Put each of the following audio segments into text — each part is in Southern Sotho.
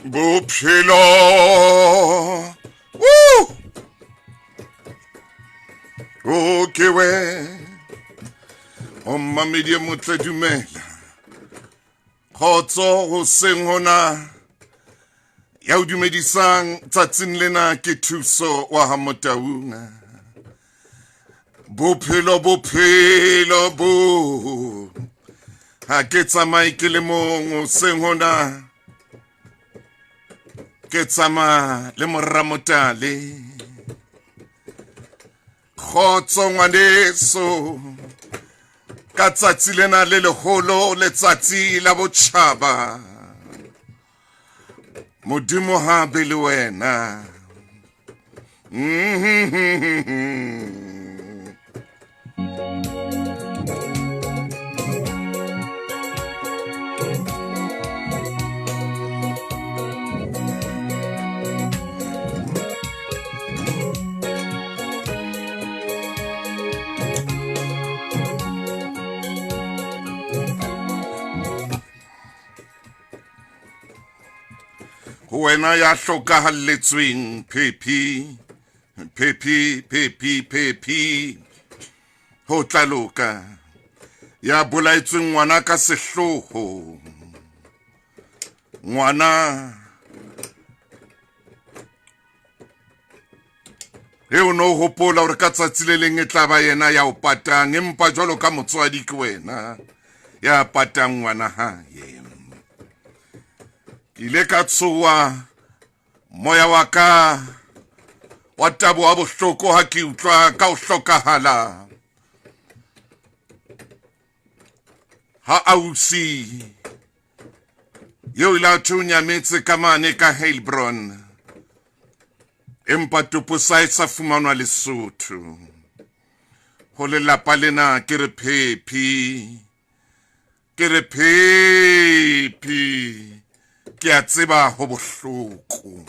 Bophelo. Woo! O ke we. O mmamedi e motle dumela. Kgotso hoseng hona. Ya o dumedisang tsatsing lena ke Thuso wa ha Motaung. Bophelo bophelo bo. Ha ke tsamaye ke le mong hoseng hona. Ke tsamaya le moramotale. Kgotso ngwaneso. Ka tsatsi lena le leholo letsatsi la botjhaba. Modimo ha be le wena. Ho wena ya hlokahalletsweng phephi phephi phephi phephi ho tla loka ya bolaetsweng ngwana ka sehloho ngwana e o no hopola hore ka tsatsi le leng e tla ba yena ya o patang empa jwalo ka motswadi ke wena ya patang ngwana hae ke ile ka tshoha moya wa ka wa tabo wa bohloko ha ke utlwa ka ho hlokahala ha ausi eo ile a thwe o nyametse ka mane ka Heilbron empa topo sa e sa fumanwa Lesotho ho lelapa lena ke re phephi ke re phephi ke a tseba ho bohloko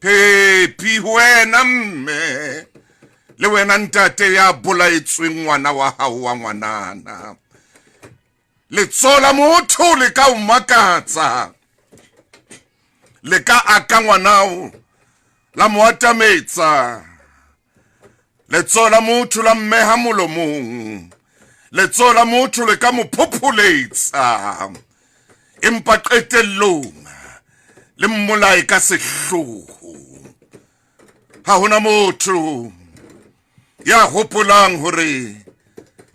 phephi ho wena mme le wena ntate ya bolaetsweng ngwana wa hao wa ngwanana letsoho la motho le ka o makatsa le ka aka ngwanao la mo atametsa letsoho la motho la mmeha molomong letsoho la motho le ka mo phopholetsa empa qetellong le mmolae ka sehloho ha hona motho ya hopolang hore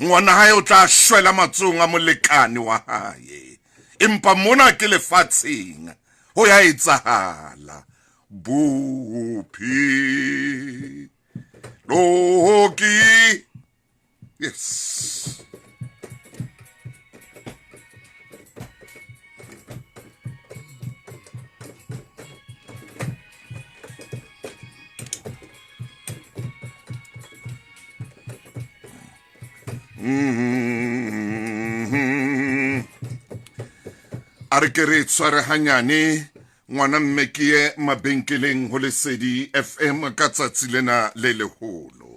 ngwana hae o tla shwela matsohong a molekane wa hae empa mona ke lefatsheng ho ya etsahala bophelo ke yes A re ke re tshware hanyane ngwana mme ke ye mabenkeleng ho Lesedi FM ka tsatsi lena le leholo.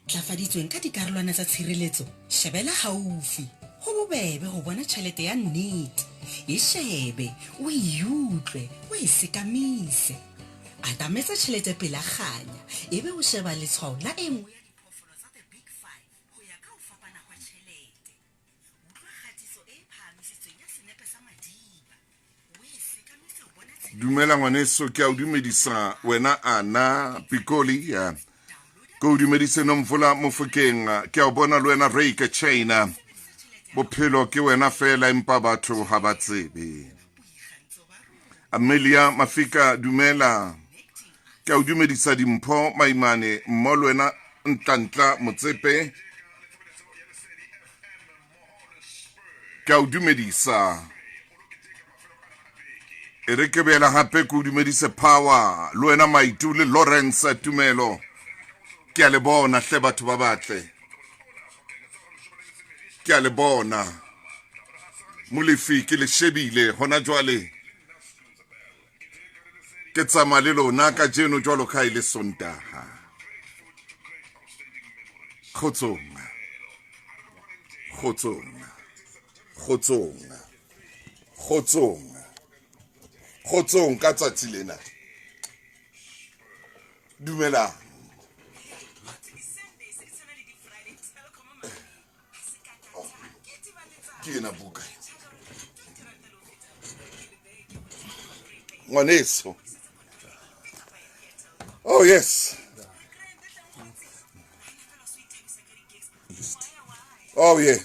Ntlafaditsweng ka dikarolwana tsa tshireletso, shebela haufi. Ho bobebe ho bona tjhelete ya nnete. E shebe, o e utlwe, o e sekamise. Atametsa tjhelete pela kganya, ebe o sheba letshwao la e nngwe ya diphoofolo tsa The Big Five ho ya ka ho fapana hwa tjhelete. Utlwa kgatiso e phahamisitsweng ya senepe sa madiba. O e sekamise ho bona tshireletso. Dumela ngwaneso, ke a o dumedisa wena Ana Pikoli. Ya. Ke o dumedise Nomvula Mofokeng, ke a o bona le wena Ray ke China. Bophelo ke wena fela empa batho ha ba tsebe. Amelia Mafika dumela. Ke a o dumedisa Dimpho Maimane mmo le wena Ntlantla Motsepe. Ke a o dumedisa. E re ke boela hape ke o dumedise Power le wena Maitu le Lawrence Tumelo. Ke a le bona hle batho ba batle. Ke a le bona. Molefi ke le shebile hona jwale. Ke tsamaya le lona kajeno jwalo ka e le Sontaha. Kgotsong. Kgotsong. Kgotsong. Kgotsong. Kgotsong ka tsatsi lena. Dumelang. Ke ena buka. Ngwaneso. Oh yes. Oh yeah.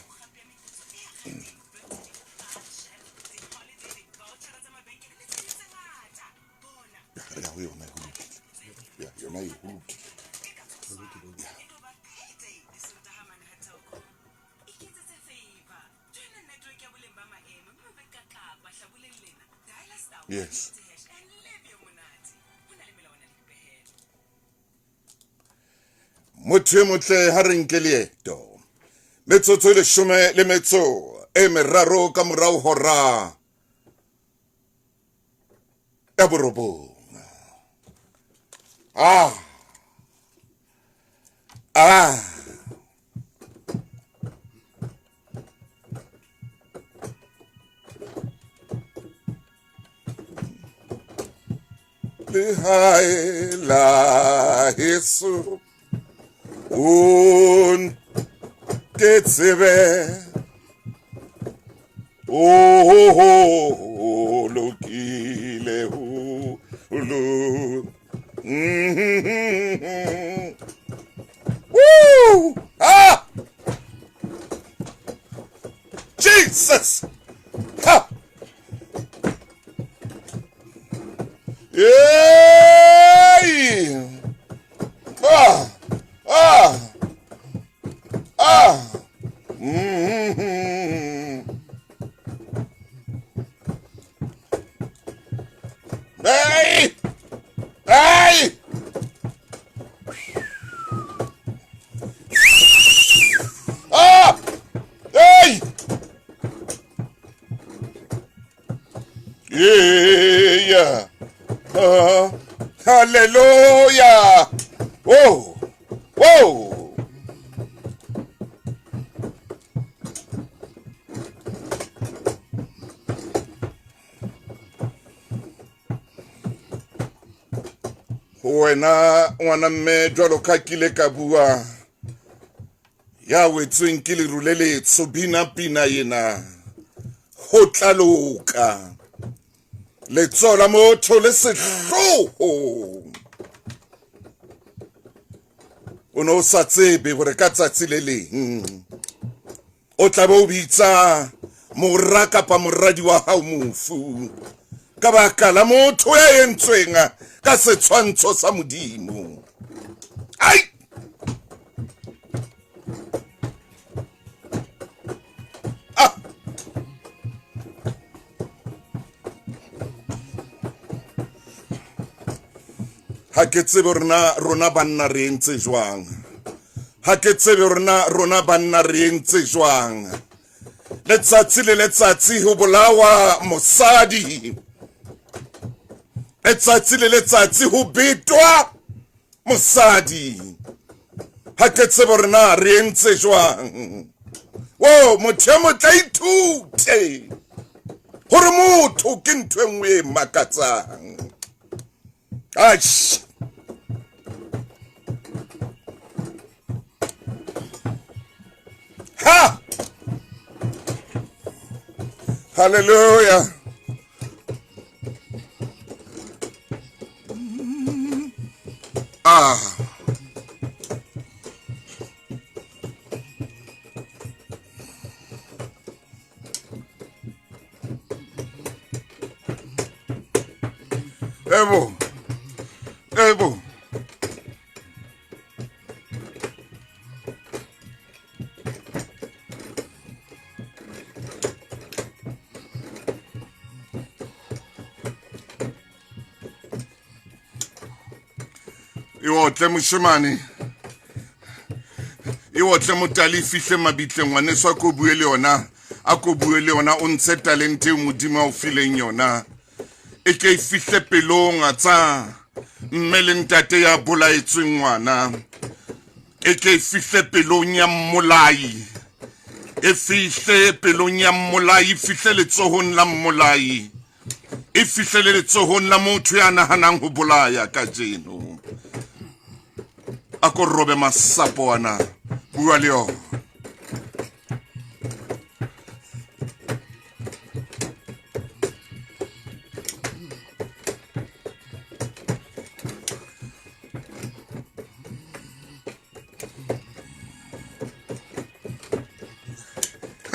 Ya ho yona ho lokile. Ya yona e ho lokile. Yes. Motho e motle ha re nke leeto. Metsotso e leshome le metso e meraro ka morao hora ya borobong. Ah. Ah. Lehae la heso o ntetsebe o lokile ho lo. Woo! Ah! Jesus! Ha! Yay! Ah! Ah! Ah! Mm-hmm. Hey! Hey! Ah! Hey! Yeah! Hallelujah! Whoa! Whoa! Ho wena ngwana mme jwalo ka kile ka bua ya wetsweng ke leru le letsho, bina pina ena ho tla loka. Letsoho la motho le sehloho. O ne o sa tsebe hore ka tsatsi le leng o tla be o bitsa mora kapa moradi wa hao mofu ka baka la motho ya entsweng ka setshwantsho sa Modimo. Ai! Ah! Ha ke tsebe rona banna re entse jwang. Ha ke tsebe rona banna re entse jwang. Letsatsi le letsatsi ho bolawa mosadi. Letsatsi le letsatsi ho betwa mosadi. Ha ke tsebe rona re entse jwang. O motho e motle ithute hore motho ke ntho e nngwe e makatsang. Aish. Ha! Hallelujah. Ah. Ebo. Ebo. E otle moshemane. E otle motali fihle mabitleng ngwaneso a ko bue le yona. A ko bue le yona o ntshe talente eo Modimo a o fileng yona. E ke e fihle pelong tsa mme le ntate ya bolaetsweng ngwana. E ke e fihle pelong ya mmolai. E fihle pelong ya mmolai, e fihle letsohong la mmolai, e fihle le letsohong la motho ya nahanang ho bolaya kajeno. A ko robe masapo ana, bua le yona.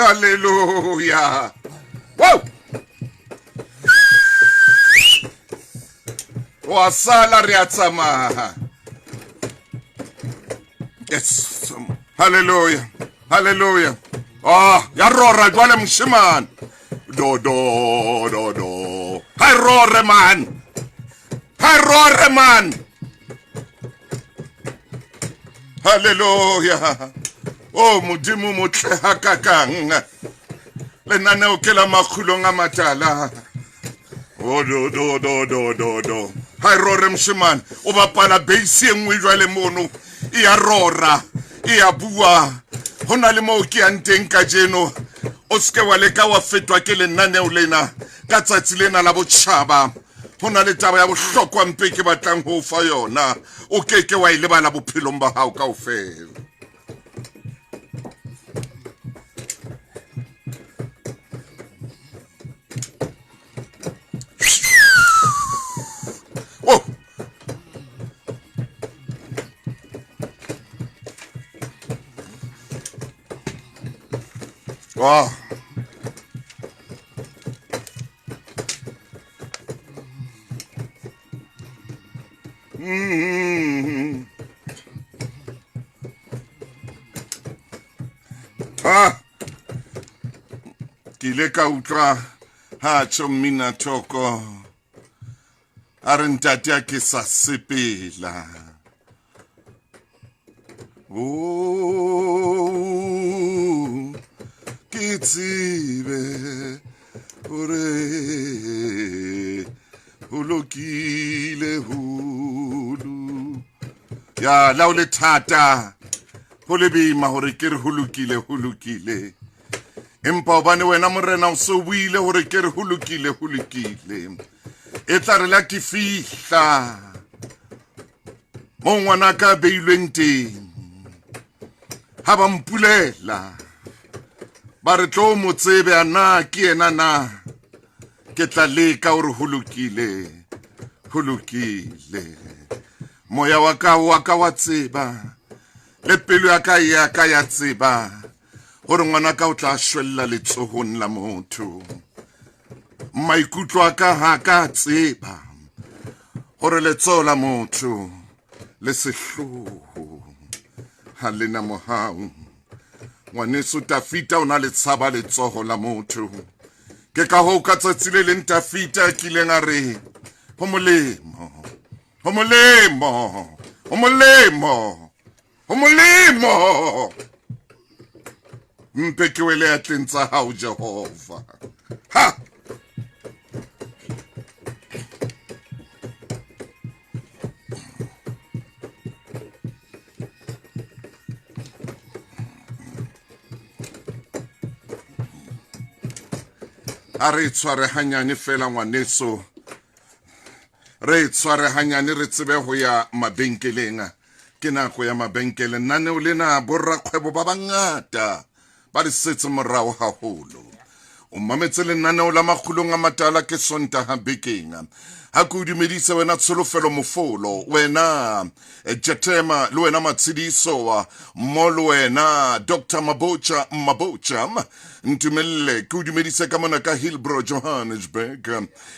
Hallelujah. Wow. Wa sala re a tsamaya. Yes. Hallelujah. Hallelujah. Ah, ya rora jwale moshemane. Do do do do. Ha e rore man. Ha e rore man. Hallelujah. O Modimo motle hakakang. Lenaneo ke la makgulong a matala. O do do do do do do. Ha e rore moshemane, o bapala bass e nngwe jwale mono. E a rora, e a bua. Ho na le moo ke yang teng kajeno. O seke wa leka wa fetwa ke lenaneo lena ka tsatsi lena la botjhaba. Ho na le taba ya bohlokwa mpe ke batlang ho o fa yona. O ke ke wa e lebala bophelong ba hao kaofela. Oh. Wow. Mm. Ah. Ke ile ka utlwa ha tjho mmina thoko a re ntate a ke sa sepela. Oh, ke tsebe hore ho lokile holo. Ya la o le thata ho le boima hore ke re ho lokile ho lokile. Empa hobane wena morena o so buile hore ke re ho lokile ho lokile. E tla re la ke fihla mo ngwana ka beilweng teng, ha ba mpulela ba re tlo mo tsebe a na ke yena na, ke tla leka hore ho lokile ho lokile. Moya wa ka wa ka wa tseba le pelo ya ka ya ka ya tseba hore ngwana ka o tla shwella letsohong la motho. Maikutlo a ka ha ka tseba hore letsoho la motho le sehloho ha le na mohau. Ngwaneso Tafita o na le tshaba letsoho la motho. Ke ka hoo ka tsatsi le leng Tafita a kileng a re ho molemo, ho molemo, ho molemo, ho molemo. Mpe ke wele atleng tsa hao Jehova. Ha! A re tshware hanyane fela ngwaneso, re tshware hanyane re tsebe ho ya mabenkeleng. Ke nako ya mabenkele. Naneo lena borrakgwebo ba bangata ba le setse morao haholo. O mametse lenaneo la makgulong a matala ke Sontaha bekeng. Ha ke o dumedise wena Tsholofelo Mofolo, wena Jetema, le wena Matshidiso, mo le wena Dr. Mabotja Mabotja. Ntumelle ke o dumedise ka mona ka Hillbrow Johannesburg.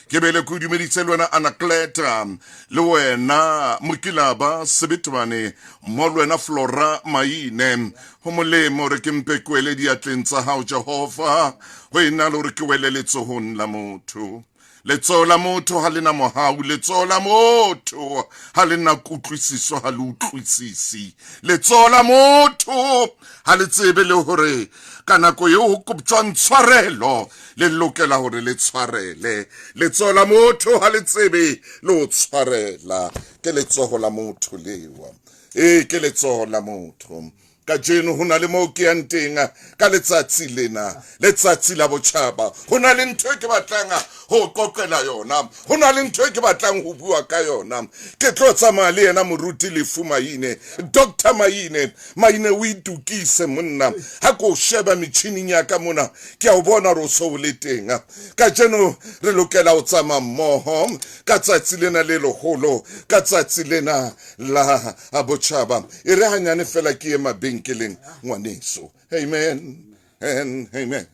Ke bele ke o dumedise le wena Anacleta, le wena Mokilaba Sebetwane, mo le wena Flora Maine. Ho molemo hore ke mpe ke wele diatleng tsa hao Jehova, ho ena le hore ke wele letsohong la motho. Letsoho la motho ha le na mohau, letsoho la motho ha le na kutlwisiso, ha le utlwisisi. Letsoho la motho ha le tsebe le hore ka nako eo ho koptjwang tshwarelo le lokela hore le tshwarele. Letsoho la motho ha le tsebe le ho tshwarela. Ke letsoho la motho leo. Ee, ke letsoho la motho. Kajeno ho na le moo ke yang teng ka letsatsi lena, letsatsi la botjhaba. Ho na le ntho e ke batlang ho qoqela yona, ho na le ntho e ke batlang ho bua ka yona. Ke tlo tsamaya le yena moruti Lefu Maine, Doctor Maine. Maine o itukise monna, ha ke o sheba metjhining ya ka mona, ke a o bona hore o so o le teng. Kajeno re lokela ho tsamaya mmoho ka tsatsi lena le leholo, ka tsatsi lena la a botjhaba. E re hanyane fela ke ye mabenkeleng ngwaneso. Amen and amen.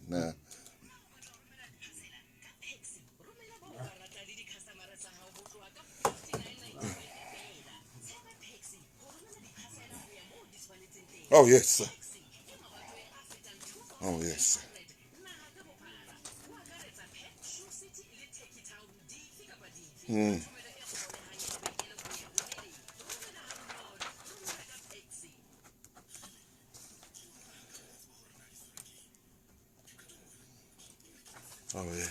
Oh yes. Oh yes. Mm. Oh yeah.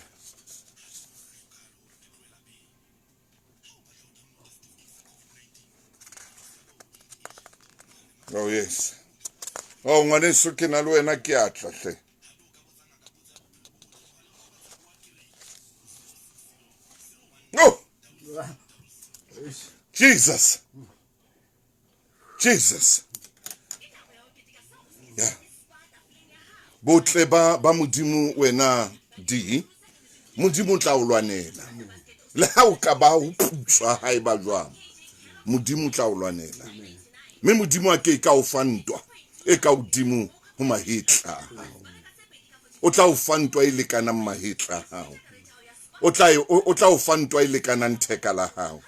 Oh yes. Oh ngwaneso ke na le wena ke a tla hle. Oh! Jesus. Jesus. Yeah. Botle ba ba Modimo wena di Modimo o tla o lwanela. Le ha o ka ba o putswa ha e ba jwang. Modimo o tla o lwanela. Mme Modimo a ke ka o fa ntwa e ka hodimo ho mahetla a hao. O tla o fa ntwa e lekanang mahetla a hao. O tla e, o tla o fa ntwa e lekanang theka la hao.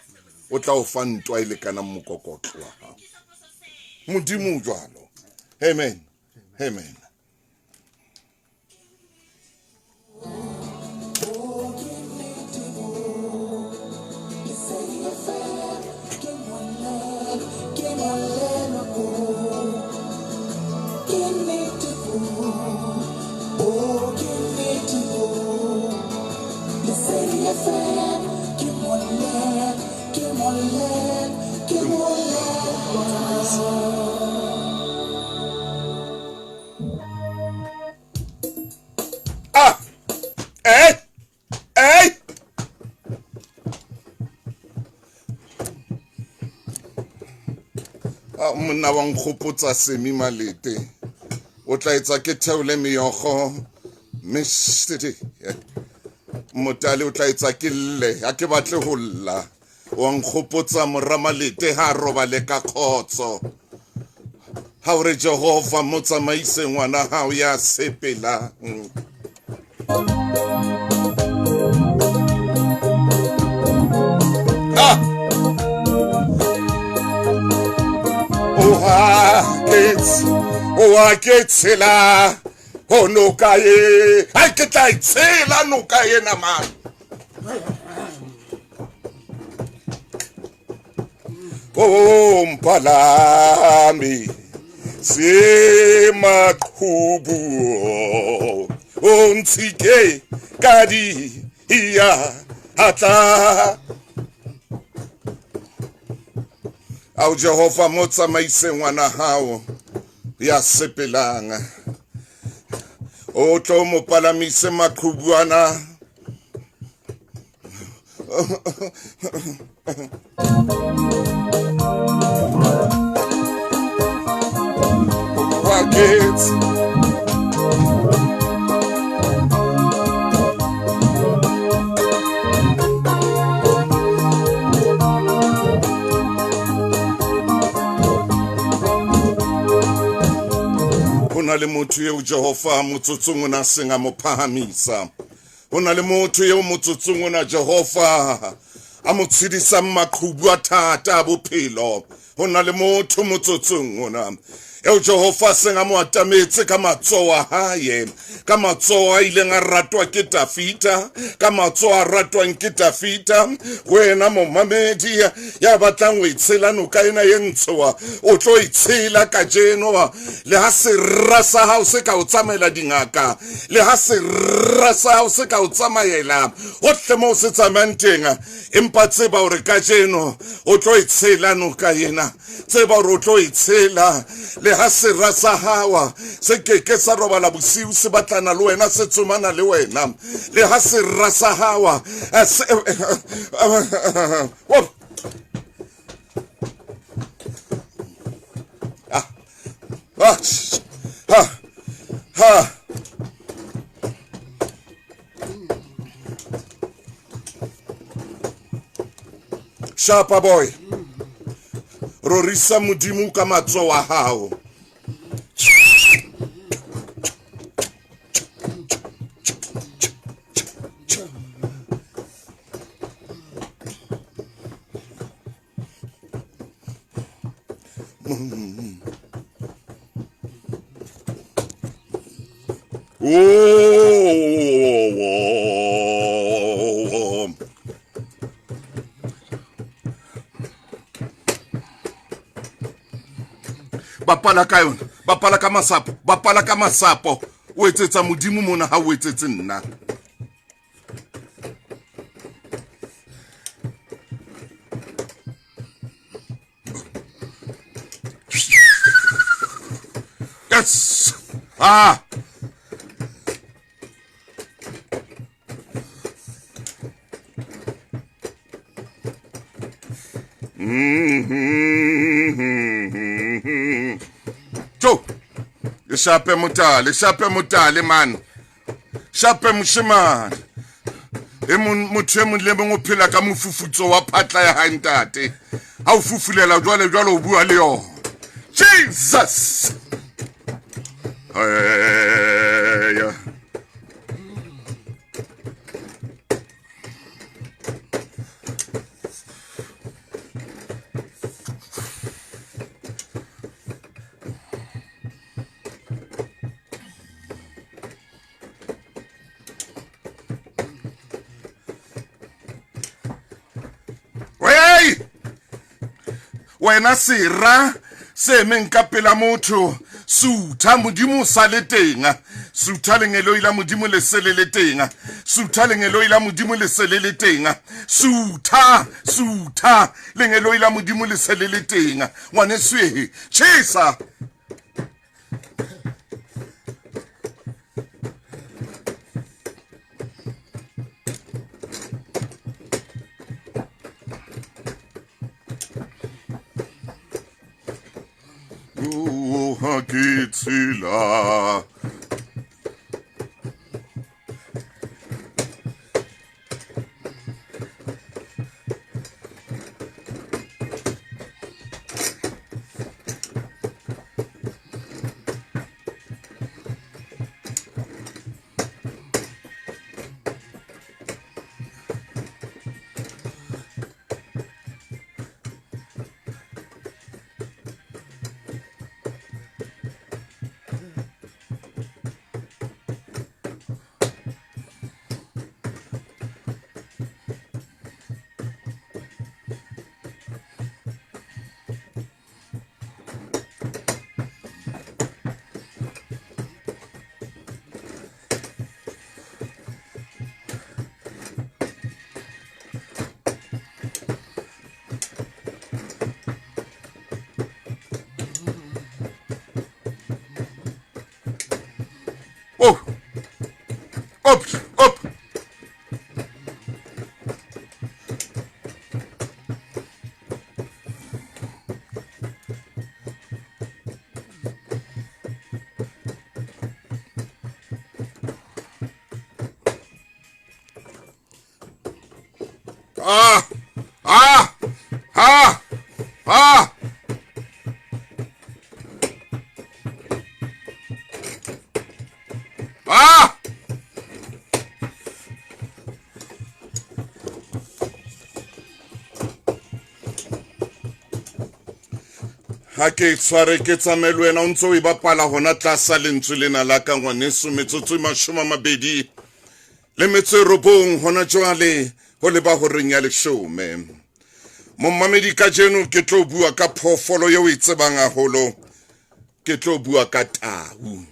O tla o fa ntwa e lekanang mokokotlo wa hao. Modimo o jwalo. Amen. Amen. Ah! Hey! Hey! Ah, monna wa nkgopotsa semi malete o tla etsa ke theole meokgo mesete motale o tla etsa ke lle ha ke batle ho lla wa nkgopotsa mora malete ha a robale ka kgotso ha o re jehova mo tsamaise ngwana hao ya sepelang ah! o a ke tshela o noka e a ke tla e tshela noka ena man Ompalami semaqhubu o ntshike ka di iya atla ao Jehova mo tsamaise ngwana hao ya sepelang o tlo mo palamise maqhubu ana Pockets. Ho na le motho eo Jehova motsotsong o na seng a mo phahamisa. Ho na le motho eo motsotsong ona Jehova a mo tshedisang maqhubu a thata a bophelo. Ho na le motho motsotsong ona eo Jehova a seng a mo atametse ka matsoho a hae, ka matsoho a ileng a ratwa ke Dafita, ka matsoho a ratwang ke Dafita. Wena momamedi ya batlang ho e tshela noka ena e ntshoa, o tlo e tshela kajeno. Le ha sera sa hao se ka o tsamaela dingaka, le ha sera sa hao se ka o tsamaela hohle moo se tsamayang teng, empa tseba hore kajeno o tlo e tshela noka ena. Tseba hore o tlo e tshela. Le Le ha sera sa hao se ke ke sa robala bosiu se batlana le wena, se tsomana le wena. Le ha sera sa hao se ah, ha, ha. Shapa boy. Rorisa Modimo ka matsoho a hao. Oh, bapala ka yona, bapala ka masapo, bapala ka masapo. O etsetsa Modimo mona, ha o etsetse nna. Yes. Ah. Jo. Le shape motale, shape motale man. Shape moshemane. E mong motho e mong le mong o phela ka mofufutso wa phatla ya hae ntate. Ha o fufulela jwale jwale o bua le yona. Jesus. Hey. Hey! Wena sera se emeng ka pela motho, sutha, Modimo o sa le teng. Sutha, lengeloi la Modimo le se le le teng. Sutha, lengeloi la Modimo le se le le teng. Sutha, sutha, lengeloi la Modimo le se le le teng. Ngwaneso e, tjhesa. Oh, ha ke tshela. Oh. Up, up. Ah! Ah! Ah! Ah! Ah! Ha ke tshware ke tsamaye le wena o ntse o e bapala hona tlasa lentswe lena la ka ngwaneso, metsotso e 29 hona jwale ho leba horeng ya 10. Mommamedi, kajeno ke tlo bua ka phoofolo eo e tsebang haholo, ke tlo bua ka tau.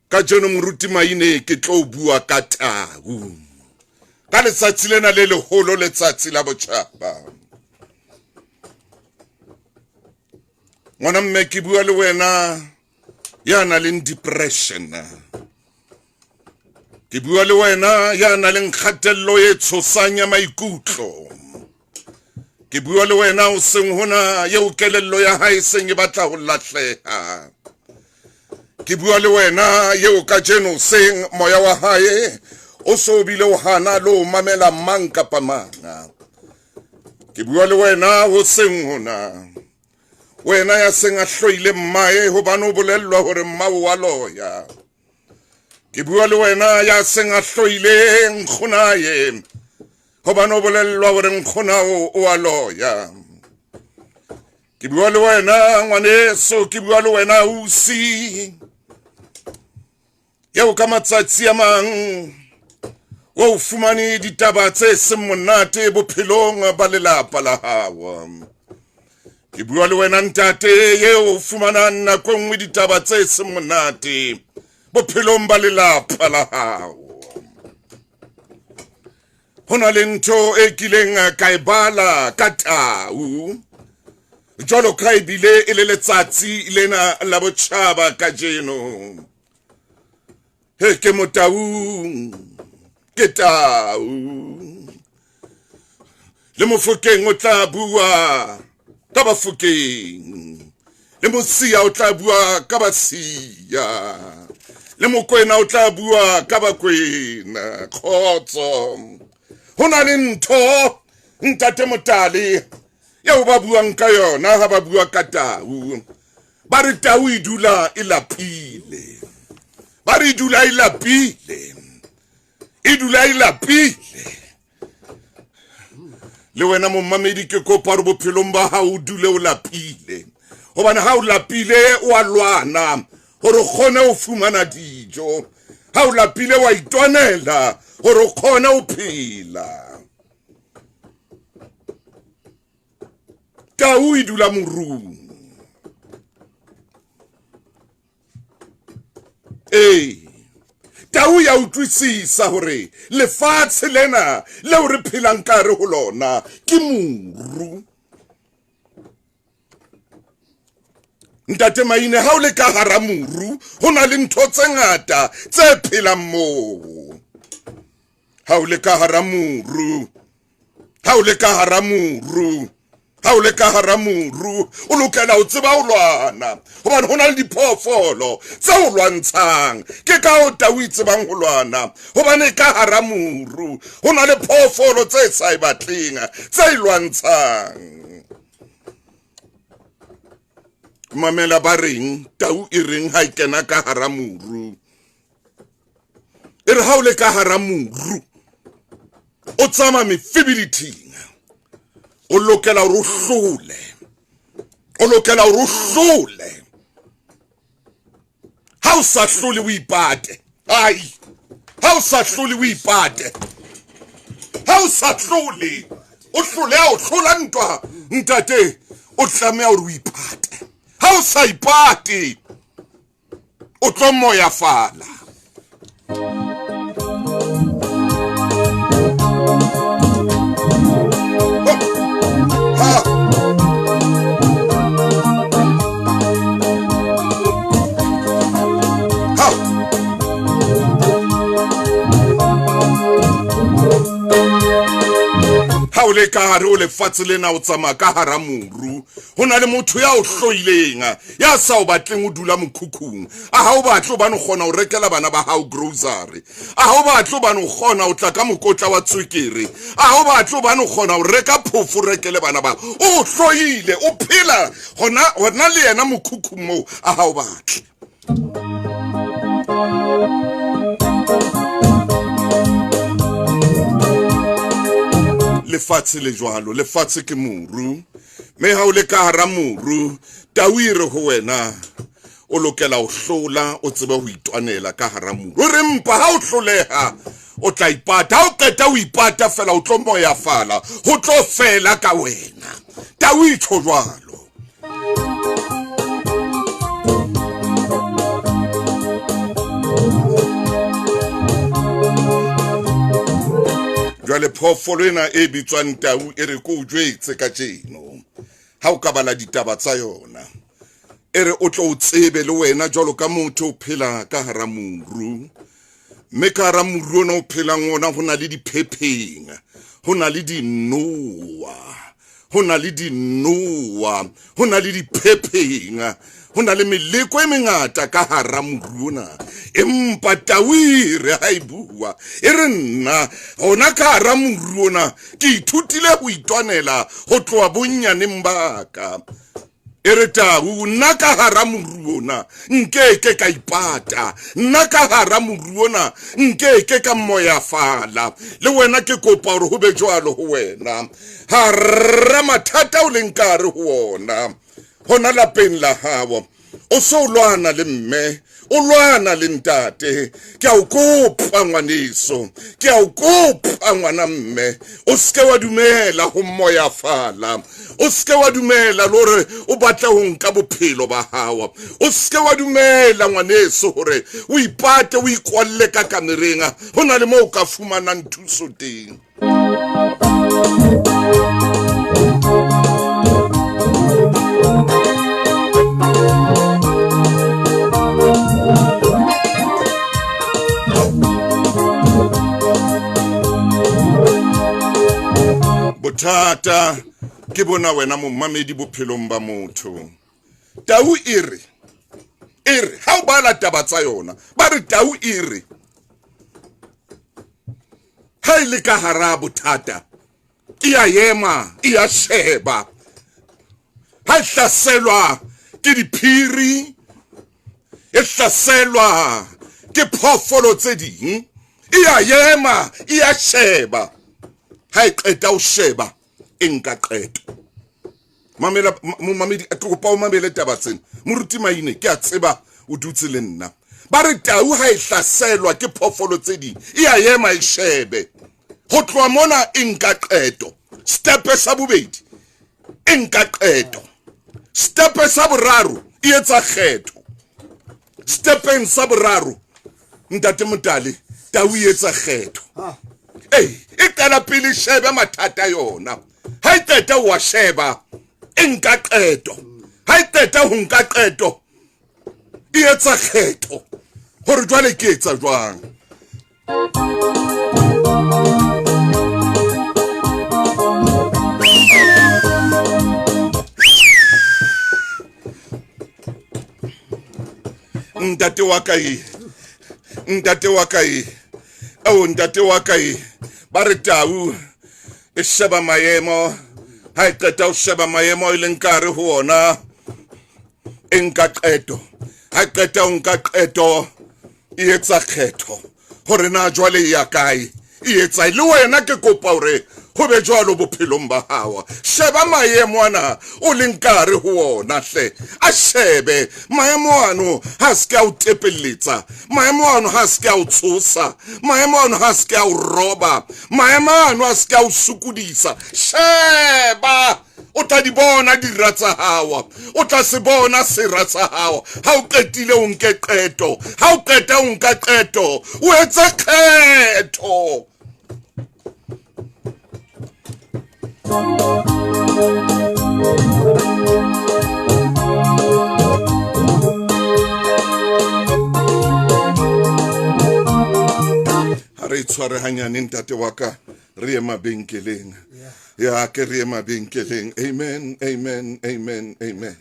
Kajeno moruti Maine ke tlo bua ka tau. Ka letsatsi lena le leholo, letsatsi la botjhaba. Ngwana mme, ke bua le wena ya nang le depression. Ke bua le wena ya nang le kgatello e tshosang ya maikutlo. Ke bua le wena o seng hona eo kelello ya hae seng e batla ho lahleha. Ke bua le wena eo kajeno seng moya wa hae o so bile o hana le o mamela mang kapa mang. Ke bua le wena ho seng hona, wena ya seng a hloile mmae hobane o bolellwa hore mmao wa loya. Ke bua le wena ya seng a hloile nkgonae hobane o bolellwa hore nkgonao o a loya. Ke bua le wena ngwaneso, ke bua le wena ausi eo ka matsatsi a mang o fumane ditaba tse seng monate bophelong ba lelapa la hao. Ke bua le wena ntate eo o fumanang nako e nngwe ditaba tse seng monate bophelong ba lelapa la hao. Ho na le ntho e kileng ka e bala ka tau, jwalo ka ebile e le letsatsi lena la botjhaba kajeno. He ke motaung, ke tau. Le mofokeng o tla bua ka bafokeng, le mosia o tla bua ka basia, le mokwena o tla bua ka bakwena. Kgotso. Ho na le ntho ntate Motale eo ba buang ka yona ha ba bua ka tau. Ba re tau e dula e lapile. Ba re e dula e lapile. E dula e lapile. Le wena momamedi ke kopa hore bophelong ba hao o dule o lapile, hobane ha o lapile o a lwana hore o kgone ho fumana dijo. Ha o lapile wa itwanela hore o kgone ho phela. Tau e dula morung. Ee, tau ya utlwisisa hore lefatshe lena leo re phelang ka hare ho lona ke moru. Ntate Maine, ha o le ka hara moru ho na le ntho tse ngata tse phelang moo. Ha o le ka hara moru, ha o le ka hara moru, ha o le ka hara moru, o lokela ho tseba ho lwana, hobane ho na le diphoofolo tse o lwantshang. Ke ka ho tau e tsebang ho lwana, hobane ka hara moru ho na le phoofolo tse sa e batleng, tse e lwantshang. Mamela ba reng, tau e reng ha e kena ka hara moru. E re ha o le ka hara moru o tsamaya mefibiliting, o lokela hore o hlole, o lokela hore o hlole. Ha o sa hlole o ipate. Ai, ha o sa hlole o ipate. Ha o sa hlole o hlole, ha o hlola ntwa ntate, o tlameha hore o ipate. Ha o sa ipate o tlo moyafala. Ha o le ka hare o lefatshe lena o tsamaya ka hara moru, ho na le motho ya o hloileng, ya sa o batleng o dula mokhukhung. A ha o batle hobane o kgona ho rekela bana ba hao grocery. A ha o batle hobane o kgona ho tla ka mokotla wa tswekere. A ha o batle hobane o kgona ho reka phofo o rekele bana ba. O hloile, o phela hona hona le yena mokhukhung moo, a ha o batle. Lefatshe le jwalo, lefatshe ke moru. Mme ha o le ka hara moru, tau e re ho wena o lokela ho hlola, o tsebe ho itwanela ka hara moru. O re mpa ha o hloleha o tla ipata. Ha o qeta ho ipata fela o tlo moyafala, ho tlo fela ka wena. Tau e tjho jwalo. Jwale phoofolo ena e bitswang tau e re ko o jwetse kajeno, ha o ka bala ditaba tsa yona. E re o tlo o tsebe le wena jwalo ka motho o phela ka hara moru, mme ka hara moru ona o phelang ona ho na le diphepheng, ho na le dinoa, ho na le dinoa, ho na le diphepheng, ho na le meleko e mengata ka hara moru ona. Empa tau e re ha e bua e re nna hona ka hara moru ona ke ithutile ho itwanela ho tloha bonnyaneng ba ka. E re tau, nna ka hara moru ona nkeke ka ipata, nna ka hara moru ona nkeke ka moyafala. Le wena ke kopa hore ho be jwalo ho wena hara mathata o leng ka hare ho ona hona lapeng la hao. O so lwana le mme, o lwana le ntate, ke a o kopa ngwaneso, ke a o kopa ngwana mme, o seke wa dumela ho moyafala, o seke wa dumela le hore o batla ho nka bophelo ba hao, o seke wa dumela ngwaneso hore o ipate o ikwalle ka kamereng, ho na le moo o ka fumanang thuso teng. Bothata ke bona wena momamedi bophelong ba motho. Tau e re, e re ha o bala taba tsa yona, ba re tau e re ha e le ka hara bothata e a ema, e a sheba. Ha e hlaselwa ke diphiri, e hlaselwa ke phoofolo tse ding, e a ema, e a sheba. Ha e qeta ho sheba, e nka qeto. Mamela momamedi, ke kopa o mamele taba tsena. Moruti Maine, ke a tseba o dutse le nna. Ba re tau ha e hlaselwa ke phoofolo tse ding, e a ema e shebe. Ho tloha mona e nka qeto. Stepe sa bobedi, e nka qeto. Stepe sa boraro, e etsa kgetho. Stepeng sa boraro, ntate Motale, tau e etsa kgetho. Ee, e qala pele shebe mathata yona. Ha e qeta wa sheba, e nka qeto. Ha e qeta ho nka qeto, e etsa kgetho hore jwale ke etsa jwang. Ntate wa ka e, ntate wa ka e, ao ntate wa ka e, ba re tau e sheba maemo, ha e qeta ho sheba maemo e leng ka hare ho ona, e nka qeto. Ha e qeta ho nka qeto, e etsa kgetho hore na jwale e ya kae, e etsa. Le wena ke kopa hore ho be jwalo bophelong ba hao. Sheba maemo ana o leng ka hare ho ona hle, a shebe maemo ano ha se ke a o tepelletsa, maemo ano ha se ke a o tshosa, maemo ano ha se ke a o roba, maemo ano ha se ke a o sokodisa. Sheba, o tla di bona dira tsa hao, o tla se bona sera sa hao. Ha o qetile o nke qeto, ha o qeta o nka qeto, o etse kgetho. Ha re tshware hanyane ntate wa ka, re ye mabenkeleng. Ya ke re ye mabenkeleng. Amen, amen, amen, amen.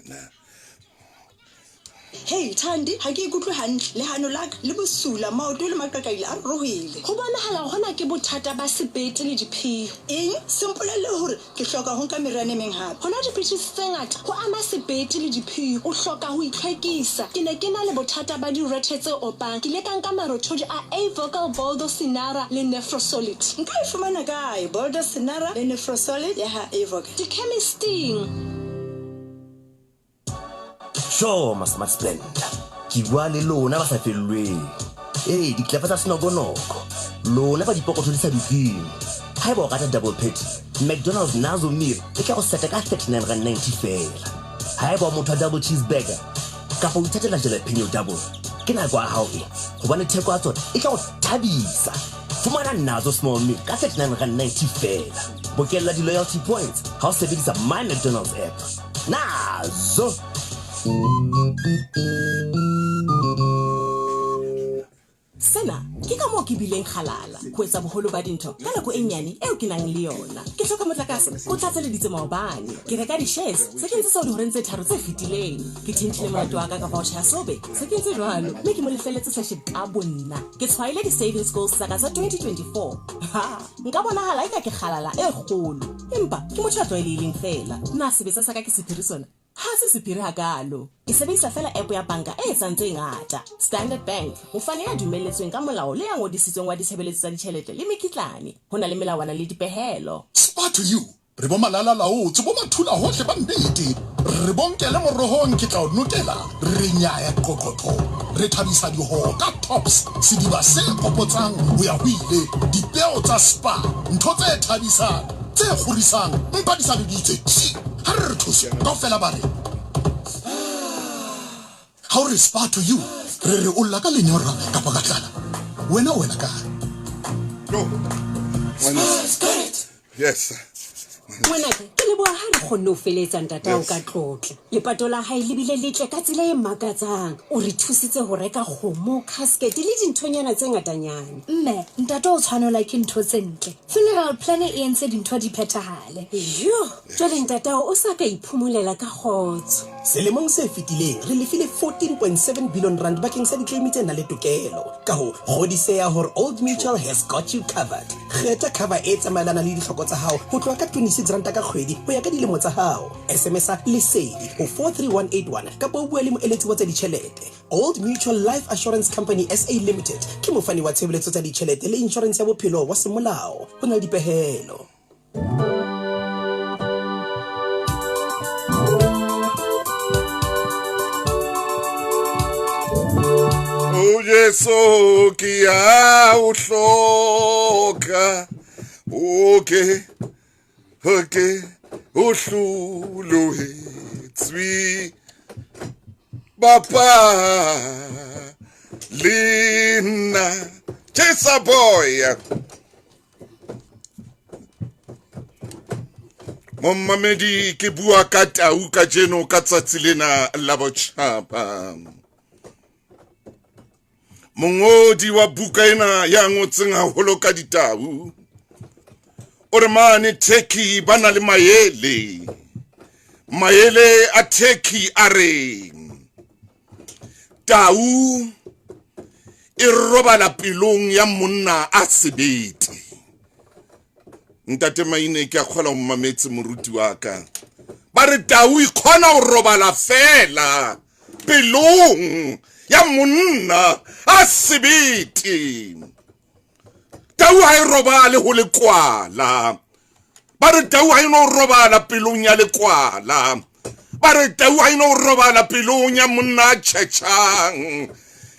Hey Thandi, ha ke ikutlwe hantle. Lehano la ka le bosula, maoto le maqaqaile a ruruhile. Ho bonahala hona ke bothata ba sebete le diphio. Eng? Se mpolelle hore ke hloka ho nka meriana e meng hape. Ho nwa dipidisi tse ngata ho ama sebete le diphio. O hloka ho itlhwekisa. Ke ne ke na le bothata ba direthe tse opang. Ke ile ka nka marothodi a A-Vocal Boldo Sinara le Nefrosolid. Nka e fumana kae Boldo Sinara le Nefrosolid ya ha A-Vocal? Dikhemisting. Sure, Smart Splendor. Ke bua le lona ba sa fellweng. Ee, ditlefa tsa senokonoko. Lona ba dipokotho di sa dutleng. Haeba o rata double patty, McDonald's Nazo Meal e tla go seta ka R39.90 feela. Haeba o motho wa double cheeseburger kapa o ithatela jalapeno double, ke nako ya hao e, hobane theko ya tsona e tla go thabisa. Fumana Nazo Small Meal ka R39.90 feela. Bokella di-loyalty points ha o sebedisa My McDonald's app. Nazo! Sena ke ka moo ke bileng kgalala ho etsa boholo ba dintho ka nako e nyane eo ke nang le yona. Ke hloka motlakase o tlatseleditse maobane. Ke reka di-shares se ke ntse seo dihoreng tse tharo tse fetileng. Ke tjhentjhile molato wa ka ka voucher ya sobe se ke ntse jwalo mme ke mo lefeletse session ka bonna. Ke tshwaile di-savings goals tsa ka tsa 2024. Ha, nka bonahala eka ke kgalala e kgolo, empa ke motho ya tlwaelehileng feela. Na sebetsa sa ka ke sephiri sona? Ha se sephiri hakaalo. Ke sebedisa feela app ya banka e etsang tse ngata. Standard Bank, mofani ya dumelletsweng ka molao le ya ngodisitsweng wa ditshebeletso tsa ditjhelete le mekitlane. Ho na le melawana le dipehelo. Spa to you, Re bo malalalaotse, bo mathula hohle ba nnete. Re bo nkele morohong ke tla o nokela, re nyaya qoqotho. Re thabisa dihoho ka tops, sediba se kopotsang ho ya ho ile. Dipeo tsa spa, ntho tse thabisang, tse kgorisang, mpa di sa re bitse tsi. Ha re re thuso, kaofela ba re Spa. Ha o re spa to you, re re o lla ka lenyora kapa ka tlala. Wena o wela kae? No. Yes. Ngwanaka, ke leboha ha re kgonne ho feletsa ntatao ka tlotla. Lepato la hae le bile letle ka tsela e makatsang. O re thusitse ho reka kgomo, casket le dinthonyana tse ngatanyana. Mme, ntate o tshwanelwa ke ntho tse ntle. Funeral plan e entse dintho di phethahale. Yo, jwale ntatao o sa ka iphomolela ka kgotso. Selemong se fetileng re lefile 14.7 billion rand bakeng sa ditleimi tse nang le tokelo. Ka hoo, kgodiseha hore Old Mutual has got you covered. Kgetha cover e tsamaelanang le ditlhoko tsa hao ho tloha ka 26 ranta ka kgwedi ho ya ka dilemo tsa hao. SMS-a Lesedi ho 43181 kapa o bue le moeletsi wa tsa ditjhelete. Old Mutual Life Assurance Company SA Limited ke mofani wa tshebeletso tsa ditjhelete le inshorense ya bophelo wa semolao. Ho na le dipehelo. O Jesu ke a o hloka o ke o ke o hlolohetswe bapa le nna Chesa boy Momamedi ke bua ka tau kajeno ka tsatsi lena la botjhaba. Mongodi wa buka ena ya ngotseng haholo ka ditau o re mane Turkey ba na le maele. Maele a Turkey a re tau e robala pelong ya monna a sebete. Ntate Maine ke a kgola o mmametse moruti wa ka. Ba re tau e kgona ho robala fela pelong ya monna a sebete. Tau ha e robale ho lekwala. Ba re tau ha e no robala pelong ya lekwala. Ba re tau ha e no robala pelong ya monna a tjhetjhang.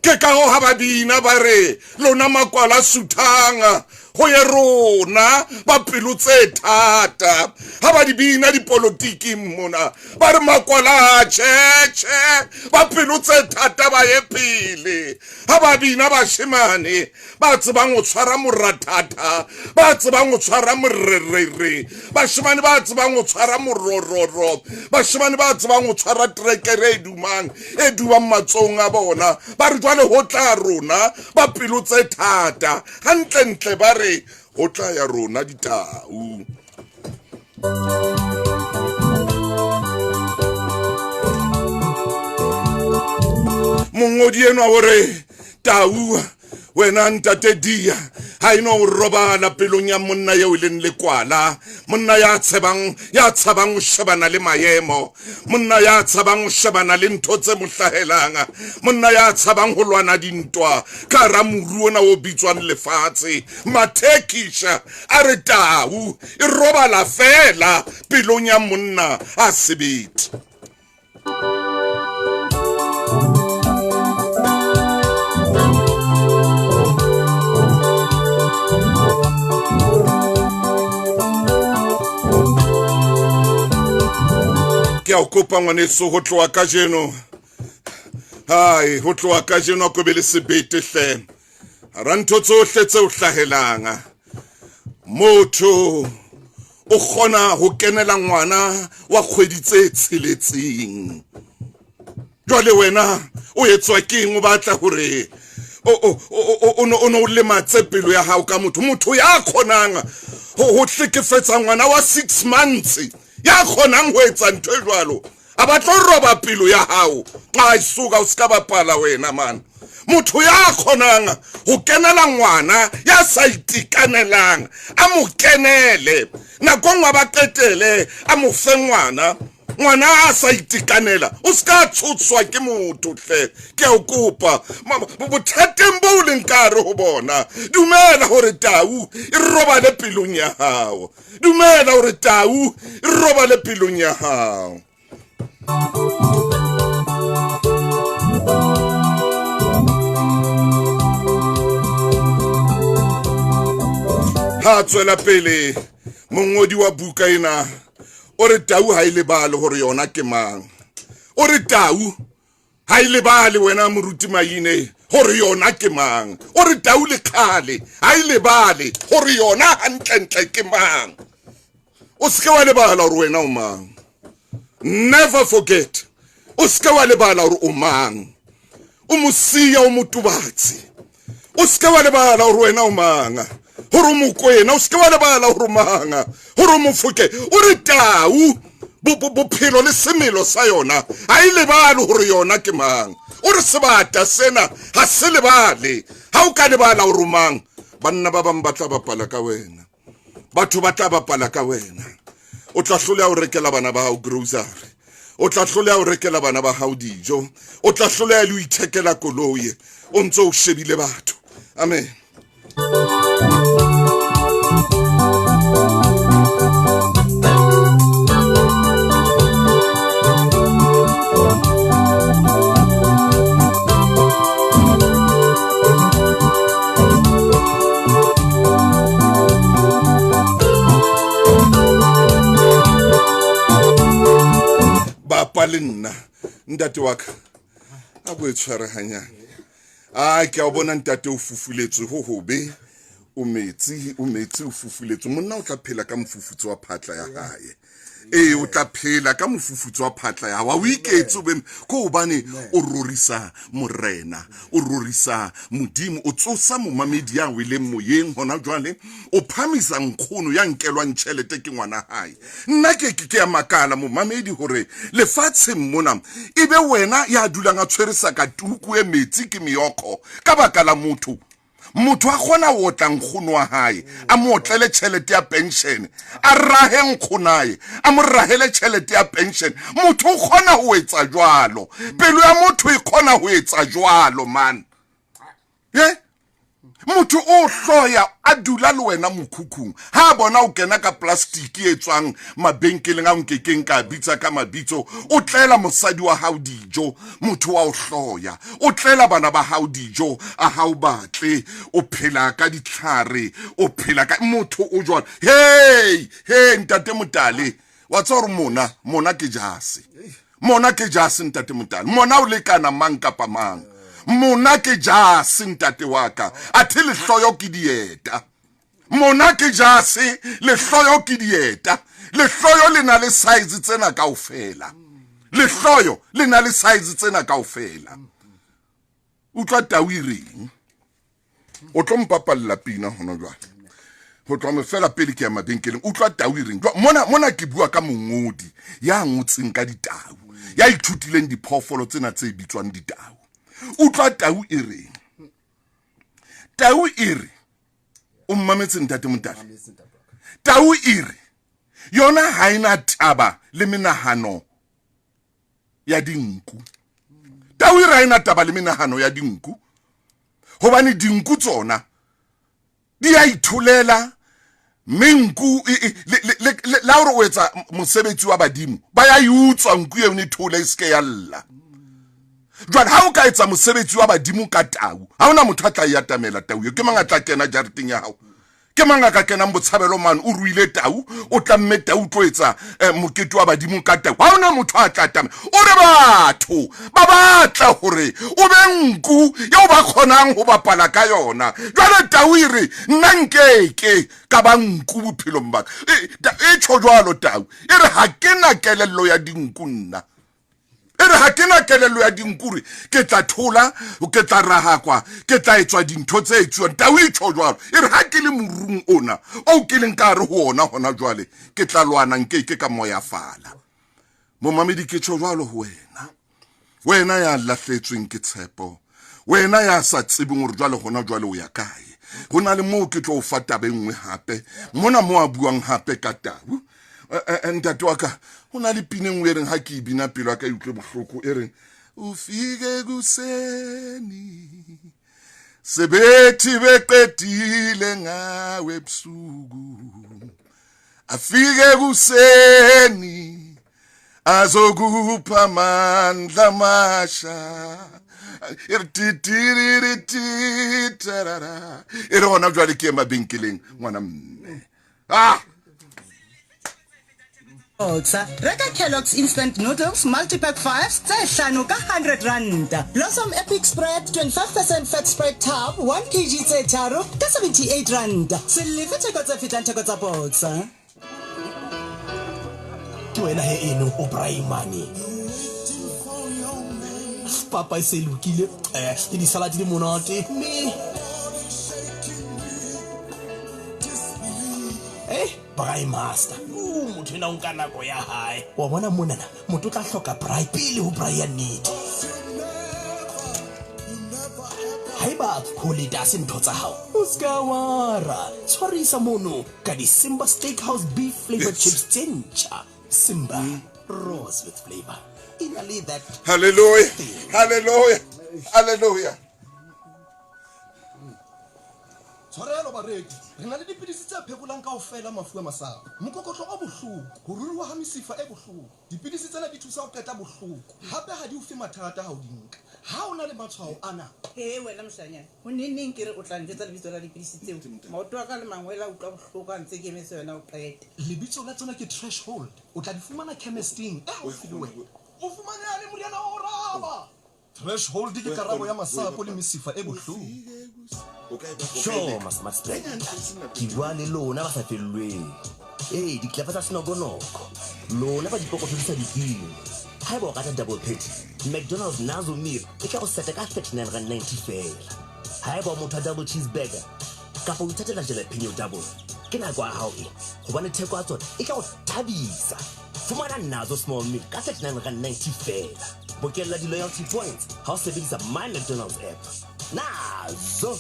Ke ka ho ha ba bina ba re lona makwala suthang ho ye rona ba pelo tse thata. Ha ba di bina dipolotiking mona ba re makwala a tjhetjhe ba pelo tse thata ba ye pele. Ha ba bina bashemane ba tsebang ho tshwara morathatha, ba tsebang ho tshwara morerere, bashemane ba tsebang ho tshwara morororo, bashemane ba tsebang ho tshwara trekere e dumang e dubang matsohong a bona, ba re jwale ho tla rona ba pelo tse thata. Hantlentle ba re ho tla ya rona ditau. Mongodi enwa o re tau wena ntate Dia ha e no robala pelong ya monna eo e leng lekwala, monna ya tshebang ya tshabang ho shebana le maemo, monna ya tshabang ho shebana le ntho tse mo hlahelang, monna ya tshabang ho lwana dintwa ka hara moru ona o bitswang lefatshe. Mathekisha a re tau e robala fela pelong ya monna a sebete. Ke a o kopa ngwaneso ho tloha kajeno, hai ho tloha kajeno a ko be le sebete hle. Hara ntho tsohle tse o hlahelang, motho o kgona ho kenela ngwana wa kgwedi tse tsheletseng. Jwale wena o etswa keng o batla hore o no o lematse pelo ya hao ka motho, motho ya kgonang ho hlekefetsa ngwana wa 6 months, ya kgonang ho etsa ntho e jwalo, a ba tlo roba pelo ya hao. Ai suka, o ska bapala wena man. Motho ya kgonang ho kenela ngwana ya sa itekanelang, a mo kenele nako nngwe ba qetele a mo fe ngwana, ngwana a sa itekanela, o ska tshotswa ke motho hle. Ke a o kopa, bothateng bo o leng ka hare ho bona, dumela hore tau e robale pelong ya hao, dumela hore tau e robale pelong ya hao. Ha tswela pele mongodi wa buka ena o re tau ha e lebale hore yona ke mang, o re tau ha e lebale wena moruti Maine hore yona ke mang, o re tau le khale ha e lebale hore yona hantlentle ke mang. O seke wa lebala hore wena o mang, never forget, o seke wa lebala hore o mang, o mosia o motubatsi, o seke wa lebala hore wena o mang, hore o Mokwena, o seke wa lebala hore o mang, hore o Mofoke. O re tau bophelo le semelo sa yona ha e lebale hore yona ke mang, o re sebata sena ha se lebale. Ha o ka lebala hore o mang, banna ba bang ba tla bapala ka wena, batho ba tla bapala ka wena, o tla hloleha ho rekela bana ba hao grocery, o tla hloleha ho rekela bana ba hao dijo, o tla hloleha le ho ithekela koloi, o ntso o shebile batho. Amen. Bapa le nna ntate wa ka a bo e tshware hanyane. A ke a bona ntate o fufuletswe ho hobe, o metsi, o metsi, o fufuletswe. Monna o tla phela ka mofufutso wa phatla ya hae. Ee, o tla phela ka mofufutso wa phatla ya hao. O iketse o be ko hobane o rorisa morena, o rorisa Modimo, o tsosa momamedi ya weleng moyeng hona jwale, o phamisa nkgono ya nkelwang tjhelete ke ngwana hae. Nna ke ke a makala momamedi hore lefatsheng mona e be wena ya dulang a tshwere sakatuku e metsi ke meokgo ka baka la motho. Motho a kgona ho otla nkgono wa hae, a mo otlele tjhelete ya pension, a rahe nkgonae, a mo rahele tjhelete ya pension. Motho o kgona ho etsa jwalo, pelo ya motho e kgona ho etsa jwalo man. Ye motho o hloya a dula le wena mokhukhung, ha a bona o kena ka plastic e tswang mabenkeleng a nkekeng ka bitsa ka mabitso, o tlela mosadi wa hao dijo, motho wa o hloya, o tlela bana ba hao dijo, a hao batle, o phela ka ditlhare, o phela ka motho o jwalo. Hey, hey ntate Motale, wa tseba hore mona, mona ke jase. Mona ke jase ntate Motale, mona o lekana mang kapa mang. Mona ke jase ntate wa ka, athe lehloyo ke dieta. Mona ke jase, lehloyo ke dieta. Lehloyo le na le size tsena kaofela, lehloyo le na le size tsena kaofela. Utlwa tau e reng, o tlo mpapalla pina hona jwale, ho tloha fela pele ke ya mabenkeleng. Utlwa tau e reng mona, mona ke bua ka mongodi ya ngotseng ka ditau, ya ithutileng diphoofolo tsena tse bitswang ditau. Utlwa tau e reng, tau e re, o mmametse ntate Motale, tau e re yona ha ena taba le menahano ya dinku. Tau e re ha ena taba le menahano ya dinku, hobane dinku tsona di a itholela, mme nku la hore o etsa mosebetsi wa badimo, ba ya e utswa nku eo e thole e seke ya lla. Jwale ha o ka etsa mosebetsi wa badimo ka tau, ha hona motho a tla e atamela tau eo. Ke mang a tla kena jareteng ya hao? Ke mang a ka kenang botshabelo mane o ruile tau, o tlamme tau tlo etsa mokete wa badimo ka tau? Ha hona motho a tla atamela. O re batho ba batla hore o be nku eo ba kgonang ho bapala ka yona. Jwale tau e re nna nkeke ka ba nku bophelong ba ka. E tjho jwalo tau, e re ha ke na kelello ya dinku nna. E re ga ke na kelello ya dinkuri ke tla thola ke tla rahakwa ke tla etswa dintho tse etsuwang tau e tjho jwalo e re ga ke le morung ona o ke leng ka gare go ona gona jwale ke tla lwana nke ke ka moyafala momamedi ke tjho jwalo ho wena wena ya lahletsweng ke tshepo wena ya sa tsebeng gore jwale gona jwale o ya kae go na le moo ke tlo o fa taba e nngwe gape mona mo a buang gape ka tau eh, eh, eh, ntate wa ka go na le pina e nngwe e reng ga ke e bina pelo ya ka e utlwe bohloko e reng o fike kuseni sebethi beqedile ngawe ebusuku afike kuseni azokupha amandla masha e re titirirititarara e re gona jwale ke ye mabenkeleng ngwana mme ah Boxer. Reka Kellogg's Instant Noodles Multipack 5 tse hlano ka 100 ranta. Blossom Epic Spread 25% fat spread tub 1 kg tse tharo ka 78 ranta. Se lefe theko tse fetang theko tsa Boxer. Ke wena he eno o Braimane. Papa e se e lokile eh, le disalad di monate mme eh Braai master o motho ena o nka nako ya hae wa bona monana motho o tla hloka braai pele ho braai ya nnete haeba ho leta se ntho tsa hao o ska wara tshwarisa mono ka di-simba steakhouse beef flavor chips tse ntjha simba roars with flavor e na le that halleluja halleluja halleluja Tshwarelo bareki, re na le dipidisi tse phekolang kaofela mafu a masapo, mokokotlo o bohloko, ho ruruha ha mesifa e bohloko. Dipidisi tsena di thusa ho qeta bohloko, hape ha di o fe mathata ha o di nka. Ha o na le matshwao ana. Hee wena moshanyana, ho neng neng ke re o tla njwetsa lebitso la dipidisi tseo? Maoto a ka le mangwele a utlwa bohloko ha ntse ke emetse wena o qete. Lebitso la tsona ke Threshold. O tla di fumana khemesting e haufi le wena. O fumaneha le moriana wa ho raba. Threshold ke karabo ya masapo le mesifa e bohloko. Sure, ma-smart splenda ke bua le lona ba sa fellweng ee ditlapa tsa senokonoko lona ba dipokotho di sa dikeng haeba o rata double patty mcdonald's nazo meal e tla go seta ka 39 rand 90 fela haeba o motho wa double cheeseburger kapa o ithatela jalapeno double ke nako ya hao e gobane theko ya tsona e tla go thabisa Fumana Nazo Small Meal ka R39.90 feela. Bokella di-loyalty points ha o sebedisa My McDonald's app. Nazo!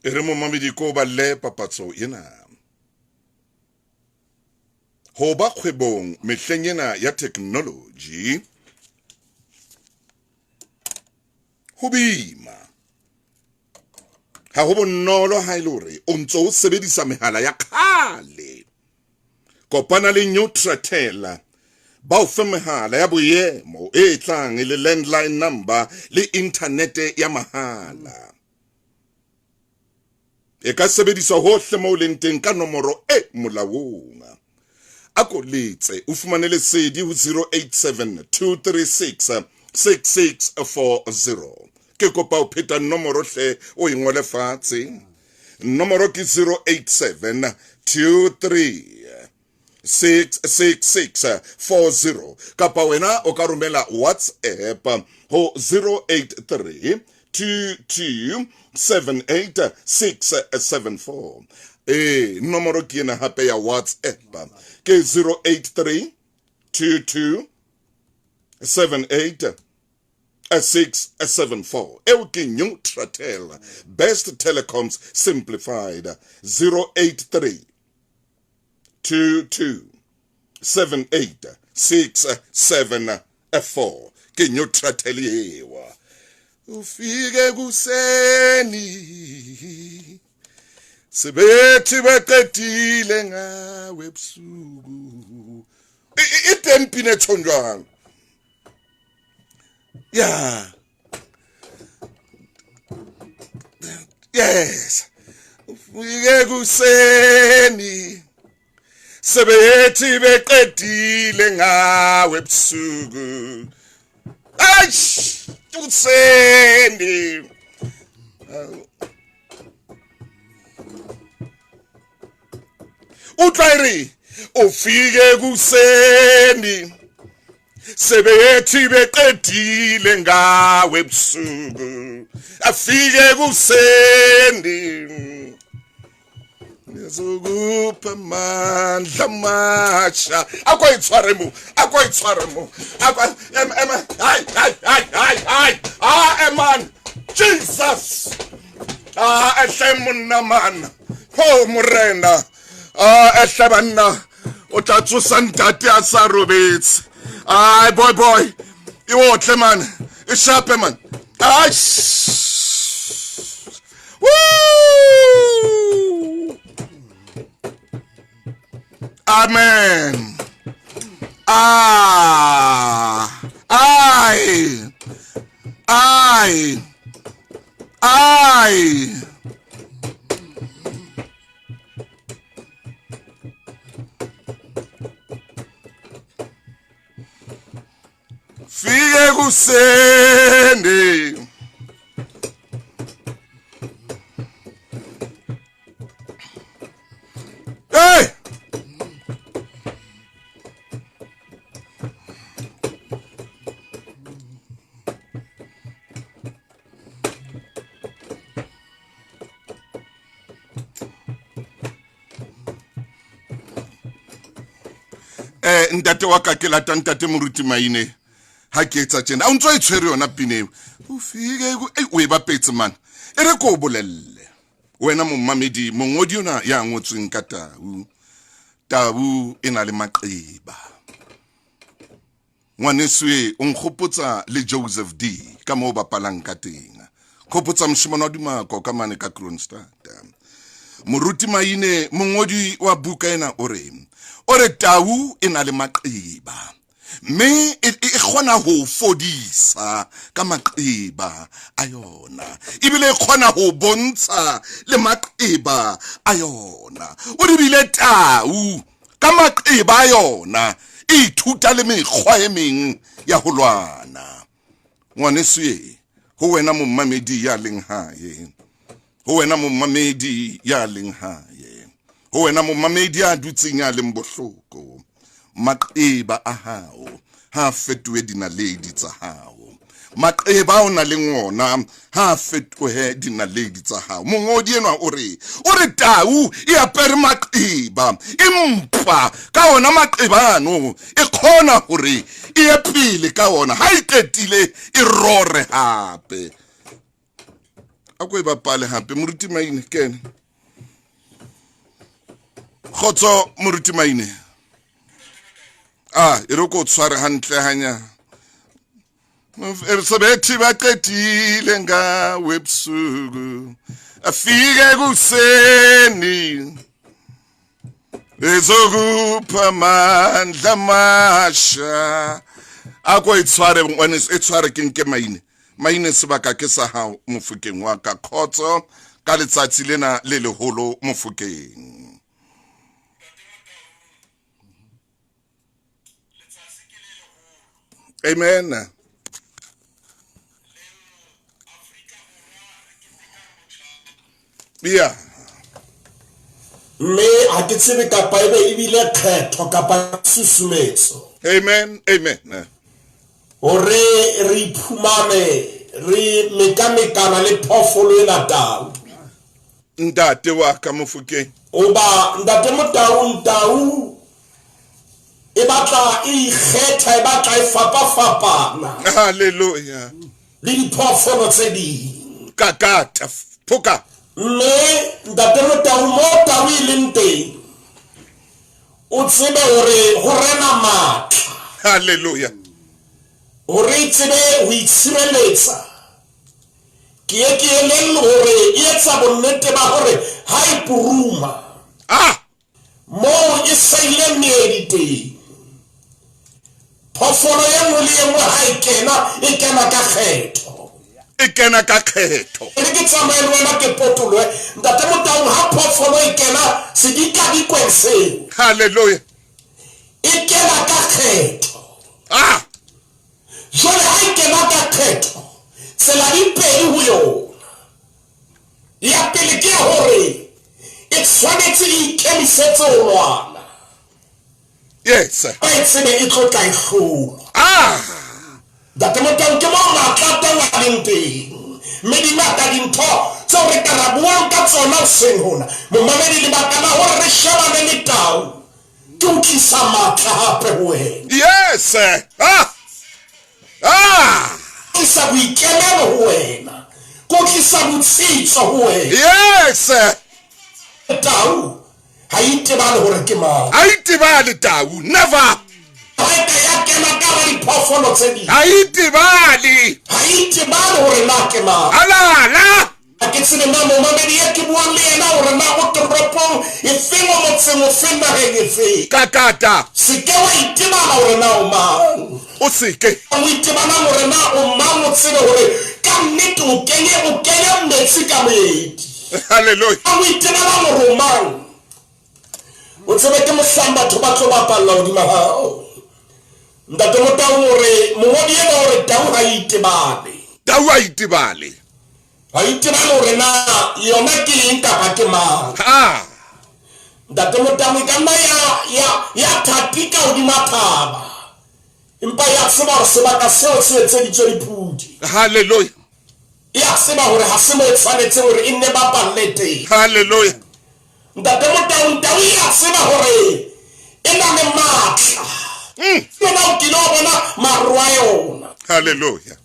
E re momamedi ko balle papatso ena. Ho ba kgwebong mehleng ena ya technology ho boima. Ha ho bonolo ha e le hore o ntso o sebedisa mehala ya kgale. Kopana le Nutratel ba o fe mehala ya boemo e tlang le landline number le inthanete ya mahala. E ka sebediswa hohle moo leng teng ka nomoro e molaong. A ko letse o fumane lesedi ho 087 236 6640. Ke kopa o pheta nomoro hle o e ngole fatshe. Nomoro ke 087 23 66640 kapa wena o ka romela WhatsApp ho 083 2278674 ee nomoro ke ena hape ya WhatsApp ke 083 22 78 674 eo ke New Tratel Best Telecoms Simplified 083 22 78 674 ke New Tratel ewa ufike kuseni sebethi beqedile ngawe ebusuku e teng pina e tjhong jwang ya yes ufike kuseni sebethi beqedile ngawe ebusuku eish kuseni utlwa e re Ufike kuseni sebethi beqedile ngawe ebusuku, afike kuseni ngizokupha amandla amasha. A ko itshware mo, a ko itshware mo, a ko em em hai hai hai hai hai ah eman Jesus ah ehle monna man ho morena ah ehle banna o tla tsosa ntate a sa robetse. Ai boy boy e otle man, e shape man. Ai woo! Amen. Ah, ai, ai, ai. Fike kuseni. Hey! Ntate wa ka ke lata ntate Moruti Maine ha ke etsa tjena. A o ntso e tshwere yona pina eo. O fike o e bapetse man. E re ko o bolelle. Wena momamedi, mongodi ona ya ngotsweng ka tau. Tau e na le maqeba. Ngwaneso e o nkgopotsa le Joseph D ka moo bapalang ka teng. Khopotsa moshemane wa Dumako ka mane ka Kroonstad. Moruti Maine, mongodi wa buka ena o re tau e na le maqeba. Mme e kgona ho fodisa ka maqeba a yona. Ebile e kgona ho bontsha le maqeba a yona. O re bile tau ka maqeba a yona e ithuta le mekgwa e meng ya ho lwana. Ngwaneso e, ho wena momamedi ya leng hae. Ho wena momamedi ya leng hae. Ho wena momamedi ya dutseng ya leng bohloko. Maqeba a hao ha fetohe dinaledi tsa hao. Maqeba a o na leng ona ha fetohe dinaledi tsa hao. Mongodi enwa o re tau e apere maqeba, empa ka ona maqeba ano e kgona hore e ye pele ka ona. Ha e qetile e rore hape. A ko e bapale hape Moruti Maine kene. Kgotso Moruti Maine. Ah, e re ko tshware hantle hanya. Sebethi ba qetile ngawe ebusuku. Afike kuseni. Ezokupha amandla amasha. A ko e tshware ngwaneso, e tshware ke nke Maine. Maine sebaka ke sa hao Mofokeng wa ka. Khotso ka letsatsi lena le leholo Mofokeng. Amen. Yeah. Mme ha ke tsebe kapa ebe ebile kgetho kapa susumetso. Amen. Amen. Hore re iphumane re mekamekana le phoofolo ena tau. Ntate wa ka Mofokeng. Oba ntate Motau ntau e batla e ikgetha, e batla e fapafapana. Hallelujah. Le diphoofolo tse ding. Kakata phoka. Mme ntate Motau mo tau e leng teng o tsebe hore ho rena matla. Hallelujah. Hore e tsebe ho itshireletsa. Ke ye ke eleng hore e etsa bonnete ba hore ha e puruma. Ah! Moo e seile meedi teng. Phoofolo e nngwe le e nngwe ha e kena, e kena ka kgetho. E kena ka kgetho. E re ke tsamaye le wena ke potolohe. Ntate Motau, ha phoofolo e kena sedikadikweng seo. Hallelujah. E kena ka kgetho. Ah! Jwale ha e kena ka kgetho, tsela di pedi ho yona. Ya pele ke ya hore e tshwanetse e ikemisetse ho lwana. Yes. Ba e tsebe e tlo tla e hlola. Ah! Ntate Motaung, ke moo matla a teng a leng teng. Mme di ngata dintho tseo re ka ra buang ka tsona hoseng hona. Momamedi, lebaka la hore re shebane le tau ke ho tlisa matla hape ho wena. Yes. Ah! Ah! Tlisa boikemelo ho wena. Ke ho tlisa botsitso ho wena. Yes. Tau Ha e itebale hore ke mang. Ha e itebale tau, never. Ha e ka ya kena ka hara diphoofolo tse ding. Ha e itebale. Ha e itebale hore na ke mang. Alala! Ha ke tsebe na momamedi e ke buang le yena hore na o toropong efeng, o motseng ofeng, naheng efeng. Kakata. Se ke wa itebala hore na o mang. O se ke. O itebalang hore na o mang, o tsebe hore ka nnete o kenye, o kenya metsi ka moedi. Hallelujah. O itebalang hore o mang, o tsebe ke mohlang batho ba tlo bapalla hodima hao. Ntate Motau o re, mongodi enwa o re tau ha e itebale. Tau ha e itebale. Ha e itebale hore na yona ke eng kapa ke mang. Ha. Ntate Motau e ka nna ya, ya, ya thatika hodima thaba. Empa ya tseba hore sebaka seo se etseditswe diphudi. Hallelujah. E a tseba hore ha se mo e tshwanetseng hore e nne bapalle teng. Hallelujah. Ntate Motaung, tau e a tseba hore e na le matla. Yona o kile wa bona maru a yona. Hallelujah.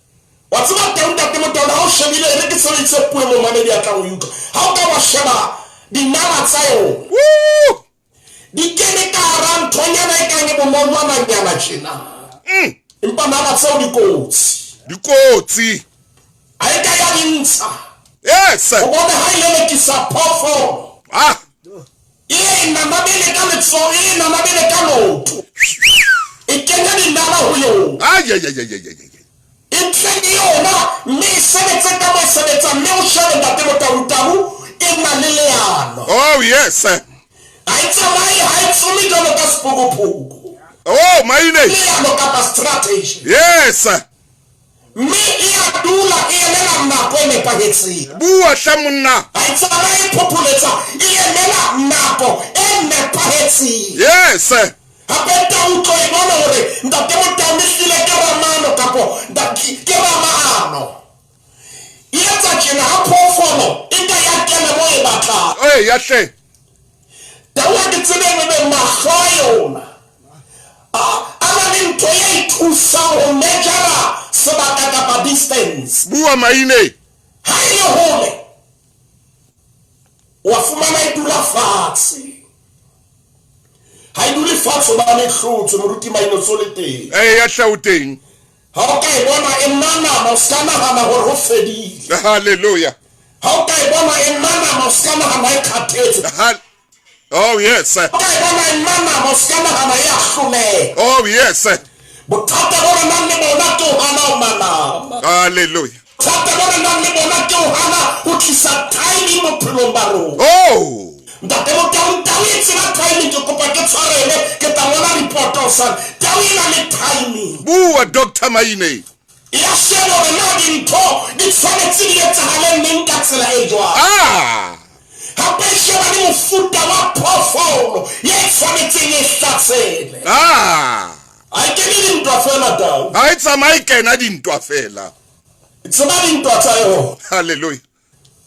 Wa tseba tau, Ntate Motaung, ha o shebile, e re ke sebedise puo e momamedi a tla o utlwa. Ha o ka wa sheba dinala tsa yona. Woo! Di kene ka hara nthonyana e kang e bonolwananyana tjena. Empa nala tseo di kotsi. Di kotsi. Ha e ka ya di ntsha. Yes. O bone ha e lelekisa phoofolo. Ah. E e nanabele ka letsoho, e e nanabele ka leoto. E kenya dinala ho yona. Ay, ay, ay, ay, ay, ay. E tle le yona mme e sebetse ka mo e sebetsang, mme o shebe Ntate Motau, tau e na le leano. Oh, yes. Ha e tsamaye, ha e tsome jwalo ka sepokopoko. Oh, maine. Leano kapa strategy. Yes. Mme e a dula e emela nako e nepahetseng. Bua hle monna. Ha e tsamaye e phopholetsa, e emela nako e nepahetseng. Yes. Hape tau tlo e bona hore Ntate Motau ehlile ke ramano kapo ke ramaano. E etsa tjena ha phoofolo e ka ya kena mo e batlang. Ee, ya hle. Tau ha ke tsebe ebe mahlo a yona a na le ntho e e thusang ho measure sebaka kapa distance. Bua maine. Ha e le hole wa fumana e dula fatshe. Ha e dule fatshe hobane e hlotswe, moruti Maino so le teng. Ee, ya hle o teng. Ha o ka e bona e manama, o ska nahana hore ho fedile. Hallelujah. Ha o ka e bona e manama, o ska nahana e kgathetse. Oh yes. Ha o ka e bona e manama, o ska nahana e a hloleha. Oh yes. Bothata bo re nang le bona ke ho hana ho manama. Hallelujah. Bothata bo re nang le bona ke ho hana ho tlisa timing bophelong ba rona. Oh. Ntate Motau, tau e tseba timing, ke kopa ke tshwarele, ke tla ngola report hosane. Tau e na le timing. Bua Doctor Maine. E a sheba hore na dintho di tshwanetse di etsahale neng ka tsela e jwang. Ah. Hape e sheba le mofuta wa phoofolo ye e tshwanetseng e hlasele. Ah. Ha e kene dintwa fela tau. Ha e tsamaye kena dintwa fela. E tseba dintwa tsa yona. Hallelujah.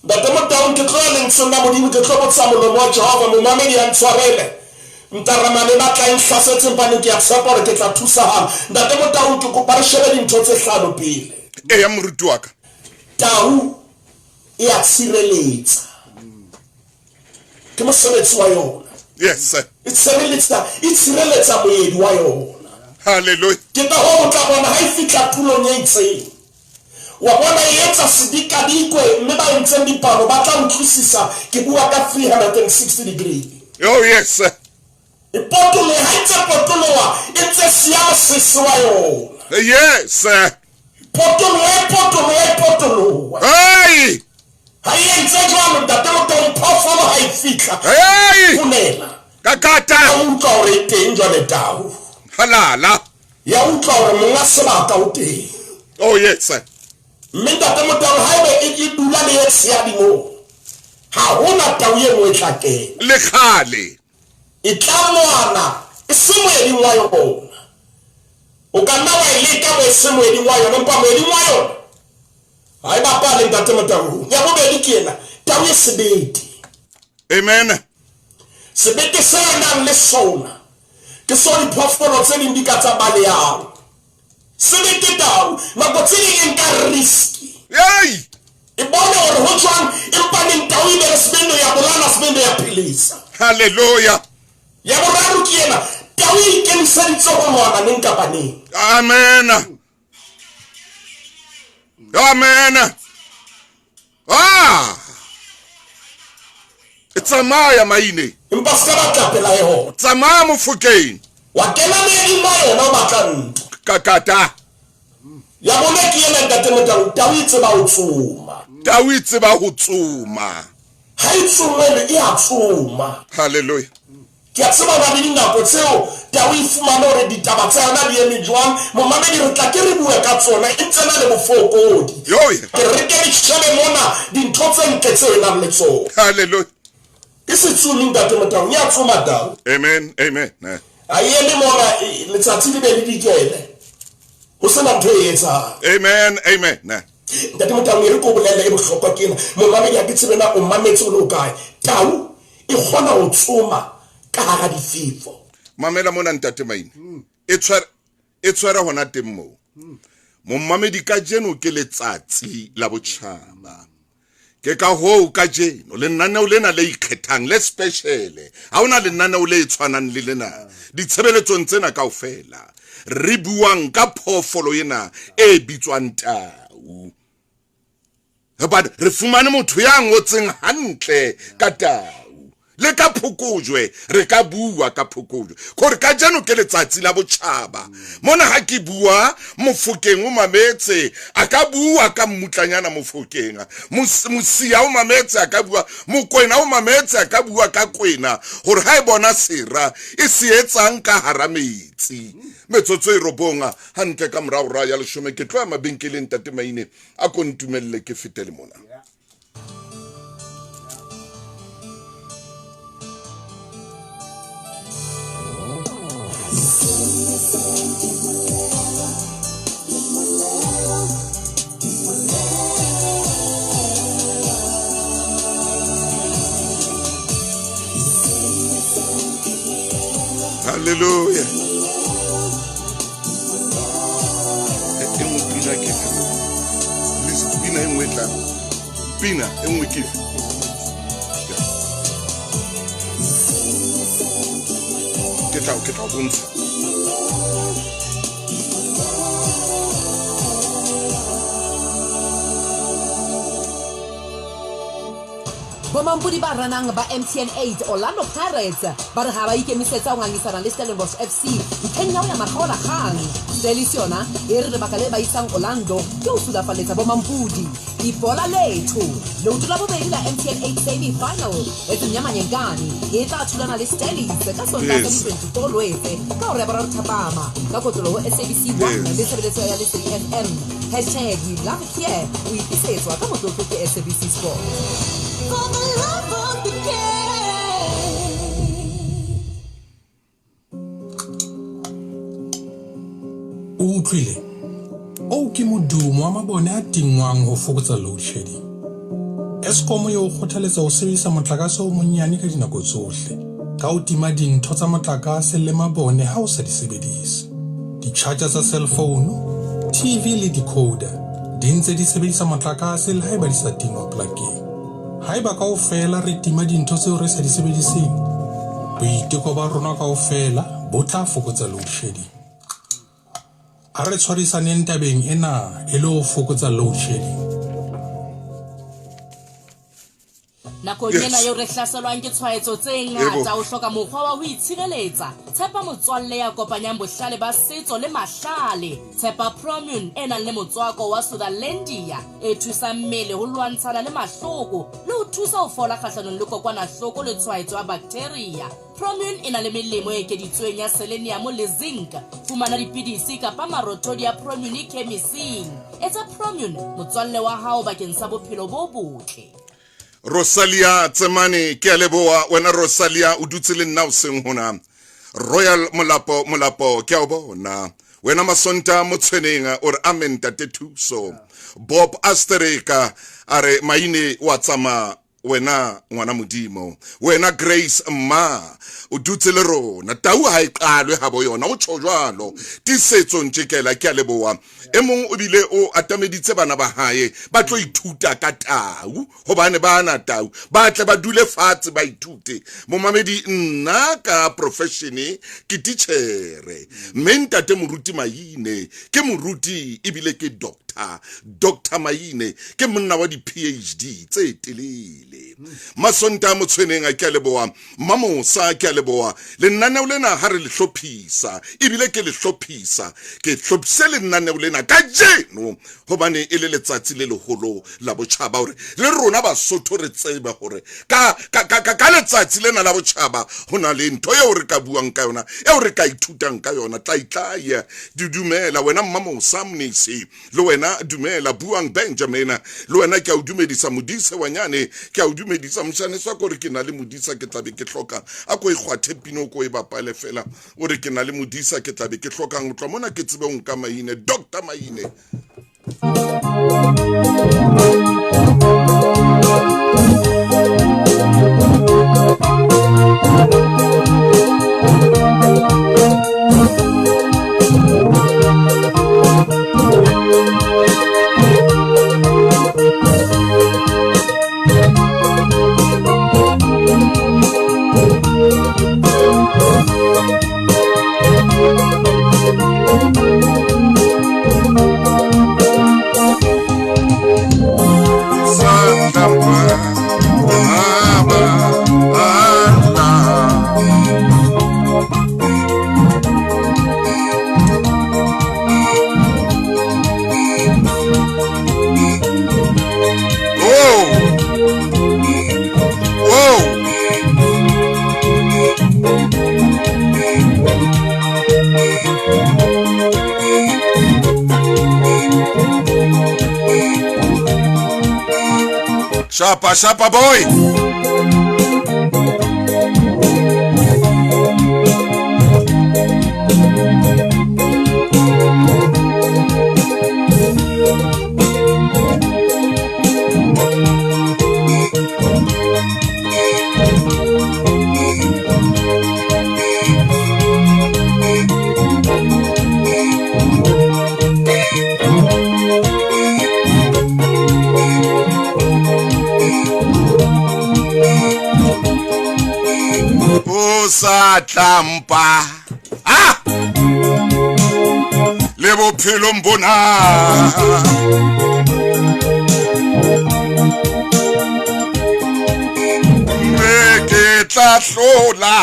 Ntate Motaung, ke tlo ya lentsweng la Modimo, ke tlo botsa molomo wa Jehova, momamedi a ntshwarele. Ntaramane ba tla e nhlasetse, mpane ke a tshepa hore ke tla thusahala. Ntate Motaung, ke kopa re shebe dintho tse hlano pele. Eya, moruti wa ka. Tau e a tshireletsa. Ke mosebetsi wa yona. Yes, sir. E tshireletsa, e tshireletsa moedi wa yona. Hallelujah. Ke ka hoo o tla bona ha e fihla tulong e itseng. Wa bona e etsa sedikadikwe mme ba entseng dipalo ba tla utlwisisa ke bua ka 360 degree. Oh yes, sir. E potoloha, ha e ntse potoloha e ntse siya mosese wa yona. Yes, sir. Potoloha, e potoloha, e potoloha. Hey! Ha e entse jwalo, Ntate Motaung, phoofolo ha e fihla. Hey! Founela. Kakata. Ya utlwa hore e teng jwale tau. Halala. Ya utlwa hore monga sebaka o teng. Oh yes, sir. Mme Ntate Motaung, haebe e e dula le e tshehadi moo, ha hona tau e nngwe e tla kena. Le kgale. E tla lwana. E se moeding wa yona. O ka nna wa e leka bo e se moeding wa yona, empa moeding wa yona ha e bapale, Ntate Motaung. Ya bobedi ke ena, tau e sebete. Amen. Sebete se a nang le sona ke seo diphoofolo tse ding di ka tsa balehang. Sebete tau nako tse ding e nka riski. Yay! E bone hore ho jwang, empa neng tau e be le sebende ya bolana, sebende ya phelisa. Hallelujah. Ya boraro ke ena, tau e ikemiseditse ho lwana neng kapa neng. Amen. Amen. Ah! E tsamaya maine. Empa se ka batla pela yona. Tsamaya mofokeng. Wa kena meeding ma yona o batla ntwa. Kakata. Ya bone ke ena, Ntate Motau, tau e tseba ho tsoma. Tau e tseba ho tsoma. Ha e tsomele e a tsoma. Hallelujah. Ke a tseba hona le dinako tseo tau e fumane hore ditaba tsa yona di eme jwang. Momamedi, re tla ke re bue ka tsona, e ntse na le bofokodi. Ke re ke re shebe mona dintho tse ntle tseo e nang le tsona. Hallelujah. Ke setsomi, Ntate Motaung, e a tsoma tau. Amen, amen. A e eme mona letsatsi le be le dikele, ho sena ntho e etsang. Amen, amen. Ntate Motaung, e re ko bolelle e bohlokwa ke ena. Momamedi, ha ke tsebe na o mametse o le o kae. Tau e kgona ho tsoma ka hara difefo. Mamela mona, Ntate Maine. E tshwere, e tshwere hona teng moo. Momamedi, kajeno ke letsatsi la botjhaba. Ke ka hoo kajeno lenaneo lena le ikgethang le special. Ha hona lenaneo le tshwanang le lena ditshebeletsong tsena kaofela. Re buang ka phoofolo ena e bitswang tau. Hobane re fumane motho ya ngotseng hantle ka tau le ka phokojwe, re ka bua ka phokojwe gore kajeno ke letsatsi la botjhaba. Mona ha ke bua Mofokeng o mametse, a ka bua ka mmutlanyana Mofokeng, Mosia o mametse, a ka bua Mokwena o mametse, a ka bua ka kwena gore ha e bona sera e se etsang ka hara metsi. Metsotso e robong hantle ka morao ra ya leshome, ke tlo ya mabenkeleng, Ntate Maine, a ko ntumelle ke fete le mona. Hallelujah. E nngwe pina ke efe? Pina e nngwe e tlang. Pina e nngwe ke efe? Ke tla o bontsha. Bomampodi ba ranang ba MTN 8 Orlando Pirates ba re ga ba ikemisetsa go ngangisana le Stellenbosch FC ntlheng ya go ya makgaolakgang. Stellies yona e re lebaka le ba isang Orlando ke go sulafaletsa bomampodi. Ibhola lethu leoto la bobedi la MTN 8 semi final e Tsenyamanyengane e tla thulana le Stellies ka Sontaga di 24 Lwetse ka hora ya boraro thapama ka kotloloho SABC 1 le tshebeletso ya Lesedi FM. Hashtag we love it here o itisetswa ka motlotlo ke SABC Sport. For the love of the game. O utlwile? Oo ke modumo wa mabone a tingwang ho fokotsa load shedding. Eskom e o kgothaletsa ho sebedisa motlakase o monnyane ka dinako tsohle ka ho tima dintho tsa motlakase le mabone ha o sa di sebedise. Di-charger tsa cell phone, TV le decoder di ntse di sebedisa motlakase le haeba di sa tingwa plakeng. Haeba kaofela re tima dintho tseo re sa di sebediseng, boiteko ba rona kaofela bo tla fokotsa load shedding. A re tshwarisaneng tabeng ena e le ho fokotsa load shedding. Nakong ena eo re hlaselwang ke tshwaetso tse ngata, o hloka mokgwa wa ho itshireletsa. Tshepa motswalle ya kopanyang bohlale ba setso le mahlale. Tshepa Promune e nang le motswako wa Sutherlandia e thusang mmele ho lwantshana le mahloko le ho thusa ho fola kgahlanong le kokwanahloko le tshwaetso ya baktheria. Promune e na le melemo e ekeditsweng ya selenium le zinc. Fumana dipidisi kapa marothodi a Promune khemising. Etsa Promune motswalle wa hao bakeng sa bophelo bo botle. Rosalia Tsemane, ke a leboha wena Rosalia, o dutse le nna hoseng hona. Royal Molapo Molapo ke a o bona wena Masonta Motshweneng o re amen tate Thuso Bob Astereka a re Maine wa tsamaya wena ngwana modimo wena Grace mma o dutse le rona tau ha e qalwe habo yona o tjho jwalo tisetso ntjekela ke a leboha e mong o bile o atameditse bana ba hae ba tlo ithuta ka tau hobane ba na tau ba tle ba dule fatshe ba ithute momamedi nna ka profession ke titjhere mme ntate moruti Maine ke moruti ebile ke doctor Doctor Maine ke monna wa di-PhD tse telele. Masonta Motshweneng a ke a leboha, Mamosa ke a leboha. Lenaneo lena ha re le hlophisa, ebile ke le hlophisa, ke hlophise lenaneo lena kajeno hobane e le letsatsi le leholo la botjhaba hore le rona Basotho re tsebe hore ka, ka, ka, ka, ka letsatsi lena la botjhaba ho na le ntho eo re ka buang ka yona, eo re ka ithutang ka yona. Tlaitlai, di dumela wena Mmamosa Mnisi. Le wena dumela buang Benjamin, le wena ke a o dumedisa Modise wanyane, ke a o dumedisa moshane sa kore ke na le modisa ke tlabe ke hloka a ko e kgwathe pino ko e bapale fela o re ke na le modisa ke tlabe ke hlokang o tloha mona ke tsebe o nka Maine Doctor Maine. Shapa, shapa boy. O sa tlampa ah! Le bophelong bona mme ke tla hlola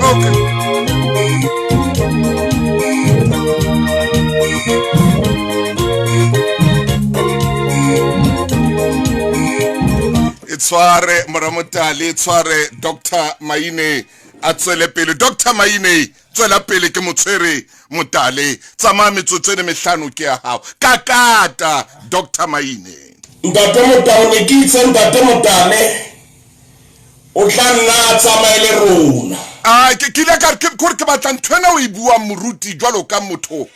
okay. E tshware moramotale e tshware Dr Maine a tswele pele Dr Maine tswela pele ke motshwere motale tsamaya metsotso e mehlano ke ya hao kakata Dr Maine. Ntate Motao ne ke itse Ntate Motale o tla nna a tsamaye le rona. A ke ke ile ka re ke kore ke batla ntho ena o e buang moruti jwalo ka motho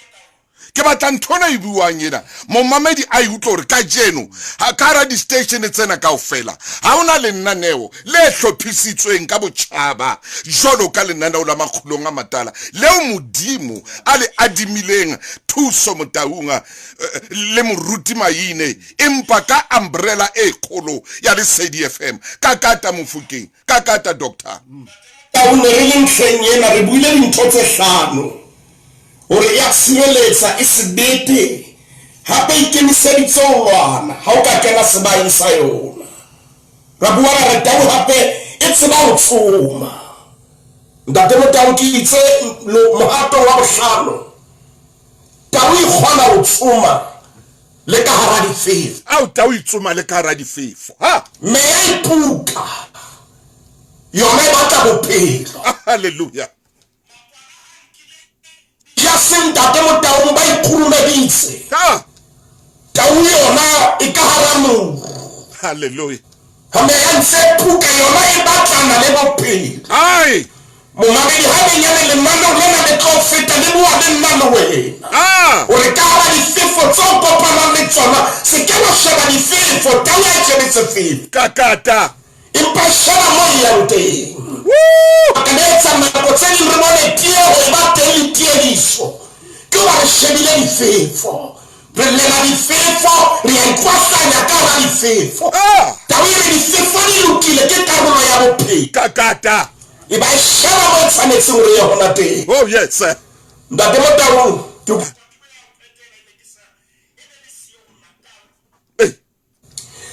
Ke batla ntho ena e buang ena momamedi a e utlwe hore kajeno ka hara di-station tsena kaofela ha hona lenaneo le hlophisitsweng ka botjhaba jwalo ka lenaneo la Makgulong a Matala leo Modimo a le adimileng Thuso Motaung eh, le Moruti Maine empa ka umbrella e kgolo ya Lesedi FM ka kata Mofokeng ka kata Doctor. Ka ho ne re le ntlheng ena re buile dintho tse hlano Hore e a sireletsa, e sebete, hape e ikemiseditse ho lwana ha o ka kena sebaeng sa yona. Ra bua ra re tau hape e tseba ho tsoma. Ntate Motau ke itse mohatong wa bohlano, tau e kgona ho tsoma le ka hara difefo. Ao, tau e tsoma le ka hara difefo. Ha! Meya e puka, yona e batla bophelo. Hallelujah. Ya se ntate Motaung ba ikgurumeditse. Ha! Tau yona e ka hara moru. Hallelujah. Ha meya ntse e phuka yona e batlana le bophelo. Ai! Momamedi ha benyane lenaneo lena le tlo feta le bua le nna le wena. Ah! O re ka hara difefo tse o kopanang le tsona se ke wa sheba difefo, tau ha e shebe sefefo. Kakata! Empa sheba mo e yang teng. Woo! Ka le etsa nako tse ding re bone tieho e ba teng le tiehiso. Ke hoba re shebile difefo. Re llela difefo, re a ikwahlanya ka hara difefo. Ah! Tau e re difefo di lokile, ke karolo ya bophelo. Kakata! E ba e sheba mo e tshwanetseng hore e ye hona teng. Oh yes. Ntate Motaung, ke Ei.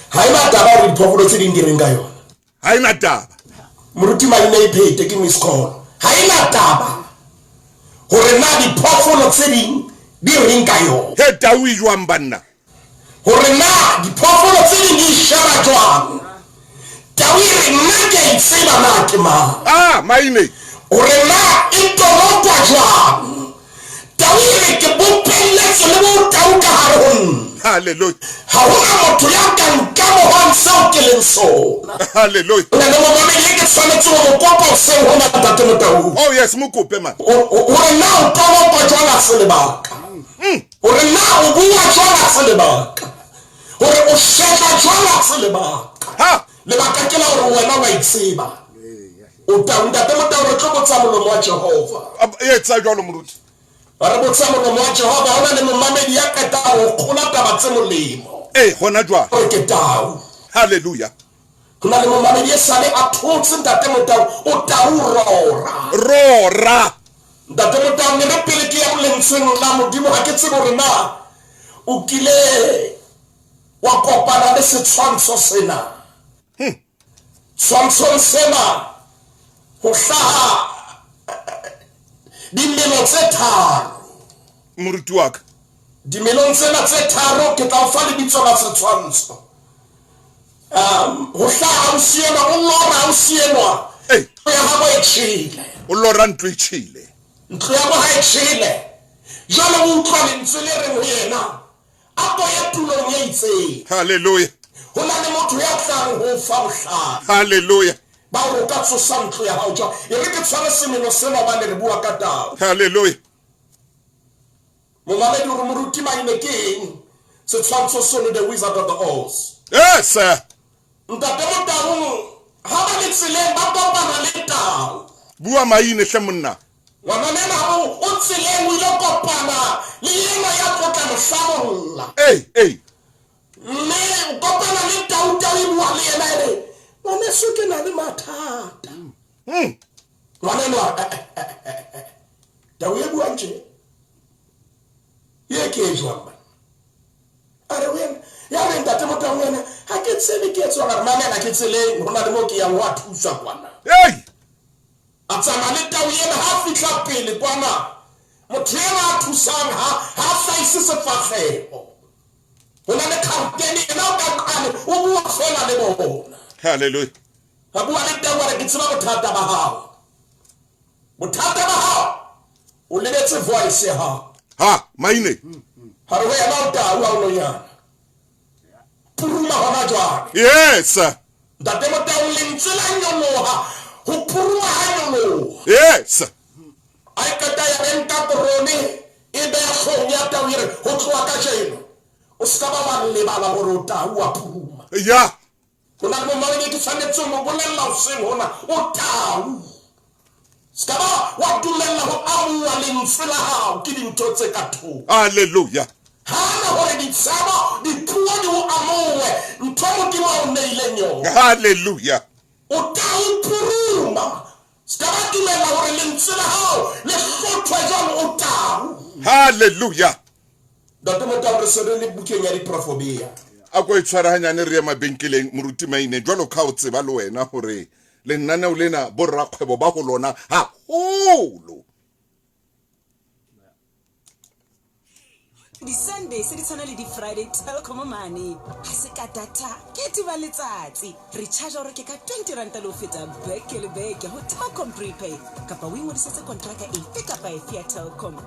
Ha ena taba hore diphoofolo tse ding di reng ka yona. Ha ena taba. Moruti Maine e phete ke miss call. Ha ena taba hore na diphoofolo tse ding di reng ka yona. He tau e jwang banna? Hore na diphoofolo tse ding di sheba jwang. Tau e re nna ke a itseba na ke mang. Ah, Maine. Hore na e tolokwa jwang. Tau e re ke bopelletswe le botau ka hare ho nna. Hallelujah. Ha hona motho ya ka nkamohang seo ke leng sona. Hallelujah. Ho na le momamedi e ke tshwanetse ho mo kopa hoseng hona Ntate Motaung. Oh yes, mo kope man. Hore na o tolokwa jwang ha se lebaka. Hore na o bua jwang ha se lebaka. Hore o sheba jwang ha se lebaka. Ha! Lebaka ke la hore wena wa itseba. O tau, Ntate Motau, re tlo botsa molomo wa Jehova. Etsa jwalo moruti. Re botsa molomo wa Jehova, hona le momamedi ya qetang ho kgola taba tse molemo. Ee, hona jwale. Hore ke tau. Hallelujah. Ho na le momamedi e sale a thotse Ntate Motau, o tau rora. Rora. Ntate Motau, ne re pele ke ya lentsweng la Modimo, ha ke tsebe hore na o kile wa kopana le setshwantsho sena. Tshwantshong sena ho hlaha dimelo tse tharo. Moruti wa ka. Dimelong tsena tse tharo ke tla o fa lebitso la setshwantsho. Ho hlaha ausi enwa, o lora ausi enwa. Ei. Ntlo ya habo e tjhele. O lora ntlo e tjhele. Ntlo ya bo ha e tjhele. Jwale o utlwa lentswe le reng ho yena, A ko ye tulong e itseng. Hallelujah. Ho na le motho ya tlang ho o fa bohlale. Hallelujah. Ba hore o ka tsosa ntlo ya hao jwang. E re ke tshware semelo sena hobane re bua ka taba. Hallelujah. Momamedi o re moruti Maine ke eng setshwantsho seno The Wizard of the Oz? Yes, sir. Ntate Motaung ha ba le tseleng ba kopana le tau. Bua Maine hle monna. Ngwanana enwa o, o tseleng o ile kopana le enwa ya tlo tla mo hlabolla. Ei, ei. Mme o kopana le tau, tau e bua le yena e re, ngwaneso ke na le mathata. Ngwana enwa, eh, eh, eh, eh, eh. Tau e buang tje. Ye ke e jwang banna? A re ho yena, ya re Ntate Motaung yena, ha ke tsebe ke etswang. A re mamela ke tseleng, ho na le moo ke yang ho a thuswa kwana. Ei! A tsamaya le tau ena, ha a fihla pele kwana, motho ena a thusang ha, ha a hlahise sefahleho. Ho na le kgautene, yena o ka nqane, o bua feela le bona. Hallelujah. A bua le tau a re, ke tseba bothata ba hao. Bothata ba hao, o lebetse voice ya hao. Ha, Maine. Ha re ho yena o tau ha o nonyana. Puruma hona jwale. Yes. Ntate Motaung lentswe la nyoloha, ho puruma ha nyoloha. Yes. A e qeta ya re nka korone e beha hloohong ya tau e re ho tloha kajeno o se ka ba wa lebala hore o tau wa puruma. Ya. Ho na le bo-mang e ke tshwanetse ho mo bolella hoseng hona, o tau. Se ka ba wa dumella ho amuwa lentswe la hao ke dintho tse ka thoko. Hallelujah. Hana hore ditshabo, dipuo di o amuwe ntho Modimo a o neileng yona. Hallelujah. O tau puruma. Se ka ba dumella hore lentswe la hao le hlothwe jwalo, o tau. Hallelujah. Ntate Motau, re se re le bukeng ya Diprofobia. A ko e tshware hanyane re ye mabenkeleng, Moruti Maine, jwalo ka o tseba le wena hore lenaneo lena borrakgwebo ba ho lona haholo. Di-Sunday se di tshwana le di-Friday Telkom mane. Ha se ka data, ke tuba letsatsi. Re charge o reke ka 20 ranta le ho feta beke le beke ho Telkom Prepay kapa o ingodisetse kontraka efe kapa efe ya Telkom.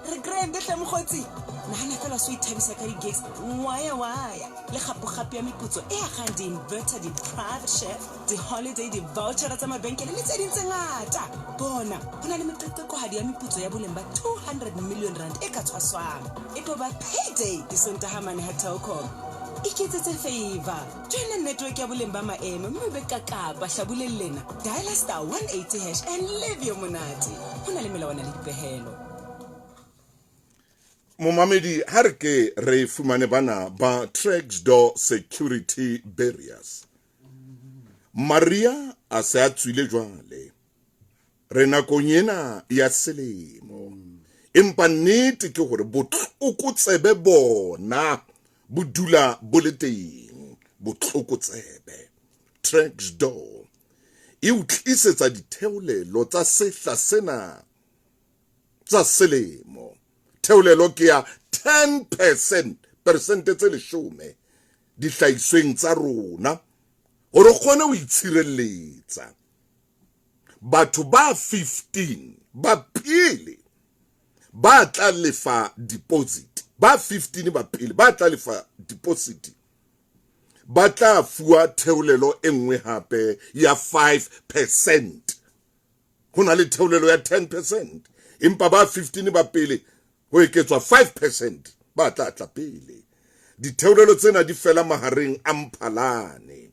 Re grand hle mokgotsi. Nahana feela o so ithabisa ka di-gigs ngwaya-waya le kgapo-kgapo ya meputso e akgang di-inverter, di-private chef, di-holiday, di-vouchera tsa mabenkele le tse ding tse ngata. Bona, ho na le meqeqekohadi ya meputso ya boleng ba 200 million rand e ka tshwaswang. E tlo ba payday Disontaha mane ha Telkom. Iketsetse favor. Joina network ya boleng ba maemo mme o be kakapa hlabuleng lena. Diala star 180 hash and live your monate. Ho na le melawana le dipehelo. Momamedi, ha re ke re fumane bana ba Tracks Door Security Barriers. Maria a se a tswile jwale. Re nakong ena ya selemo. Empa nnete ke hore botlokotsebe bona bo dula bo le teng. Botlokotsebe. Tracks Door e o tlisetsa ditheolelo tsa sehla sena tsa selemo. Theolelo ke ya 10 percent, peresente tse leshome dihlahisweng tsa rona hore o kgone ho itshireletsa. Batho ba 15 ba pele ba tla lefa deposit, ba 15 ba pele ba tla lefa deposit ba tla fuwa theolelo e nngwe hape ya 5 percent. Ho na le theolelo ya 10 percent, empa ba 15 ba pele ho eketswa 5 percent ba tla tla pele. Ditheolelo tsena di fela mahareng a Mphalane.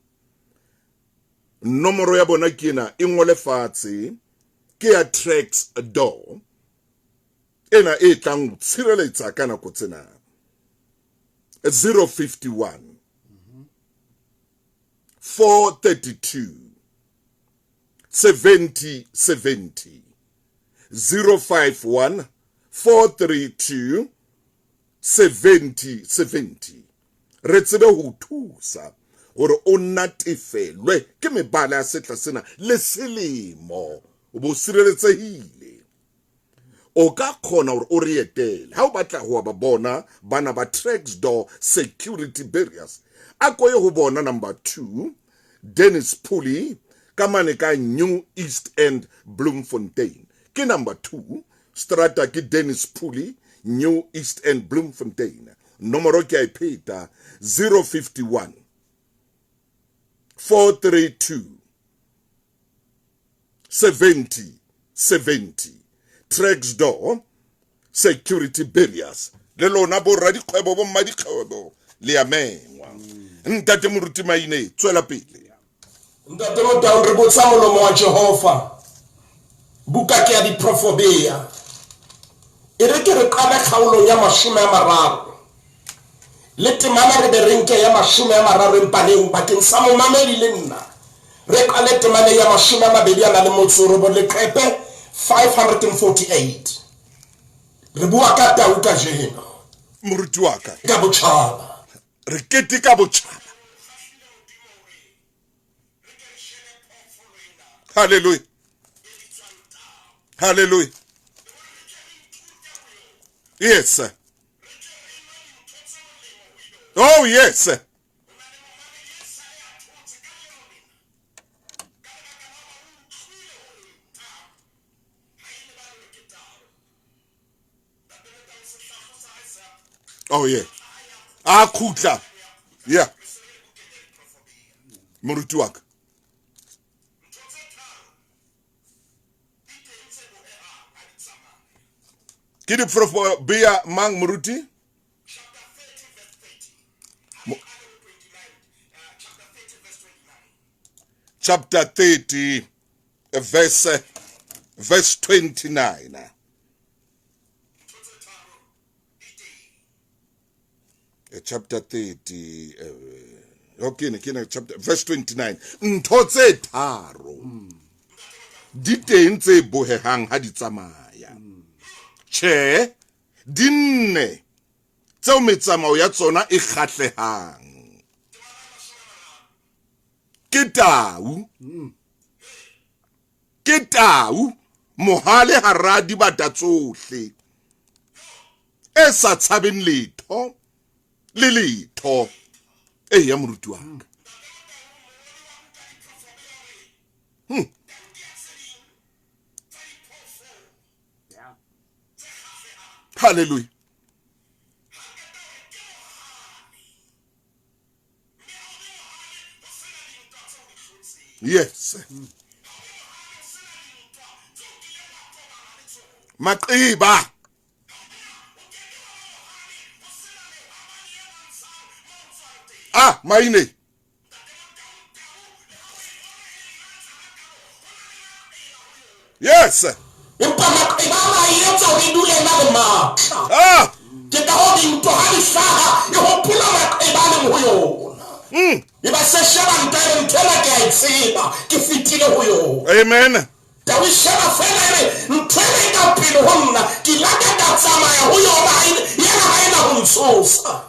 Nomoro ya bona ke ena, e ngole fatshe, ke ya Tracks Door ena e tlang ho tshireletsa ka nako tsena. 051 432 70 70 051 432 70 70. Re tsebe ho thusa hore o natefelwe ke mebala ya setla sena le selemo o bo sireletsehile. O ka kgona hore o re etele ha o batla ho ba bona bana ba Tracks Door Security Barriers. A ko ye ho bona number 2 Dennis Pulley ka mane ka New East End Bloemfontein. Ke number 2 strata ke Dennis Pulley New East End Bloemfontein. Nomoro ke a e pheta 051 432 70 70. Tracks Door Security Barriers. Le lona bo radikgwebo bo mmadikgwebo le ya mengwa. Ntate Moruti Maine, tswela pele. Ntate Motaung, re botsa molomo wa Jehova. Buka ke ya Diprofobea. E re ke re qale kgaolong ya 30 le temana re be re nke ya 30 empa leo bakeng sa momamedi le nna re qale temana ya 29 leqepe 548. Re bua ka tau kajeno. Moruti wa ka. Ka botjhaba. Re keteka botjhaba. Hallelujah. Hallelujah. Yes, sir. Oh, yes, sir. Oh, yeah. A khutla. Yeah. Moruti wa ka. Ke diprofobia mang moruti? Chapter 30 verse 29. Chapter 30 okay, ke ne chapter verse 29. Ntho tse tharo di teng tse bohehang ha di tsamaya. Tjhe, di nne tseo metsamao ya tsona e kgahlehang. Ke tau. Ke tau mohale hara dibata tsohle e sa tshabeng letho le letho. Eya moruti wa ka. Hallelujah. Yes. Maqeba. Ah, maine. Yes. Empa maqeba a etsa hore e dule e na le matla. Ah! Ke ka hoo dintwa ha di hlaha e hopola maqeba a leng ho yona. E ba se sheba ntwa e re ntho ena ke a e tseba, ke fetile ho yona. Amen. Tau e sheba feela e re ntho ena e ka pele ho nna, ke la ka ka tsamaya ho yona, yena ha e na ho ntshosa.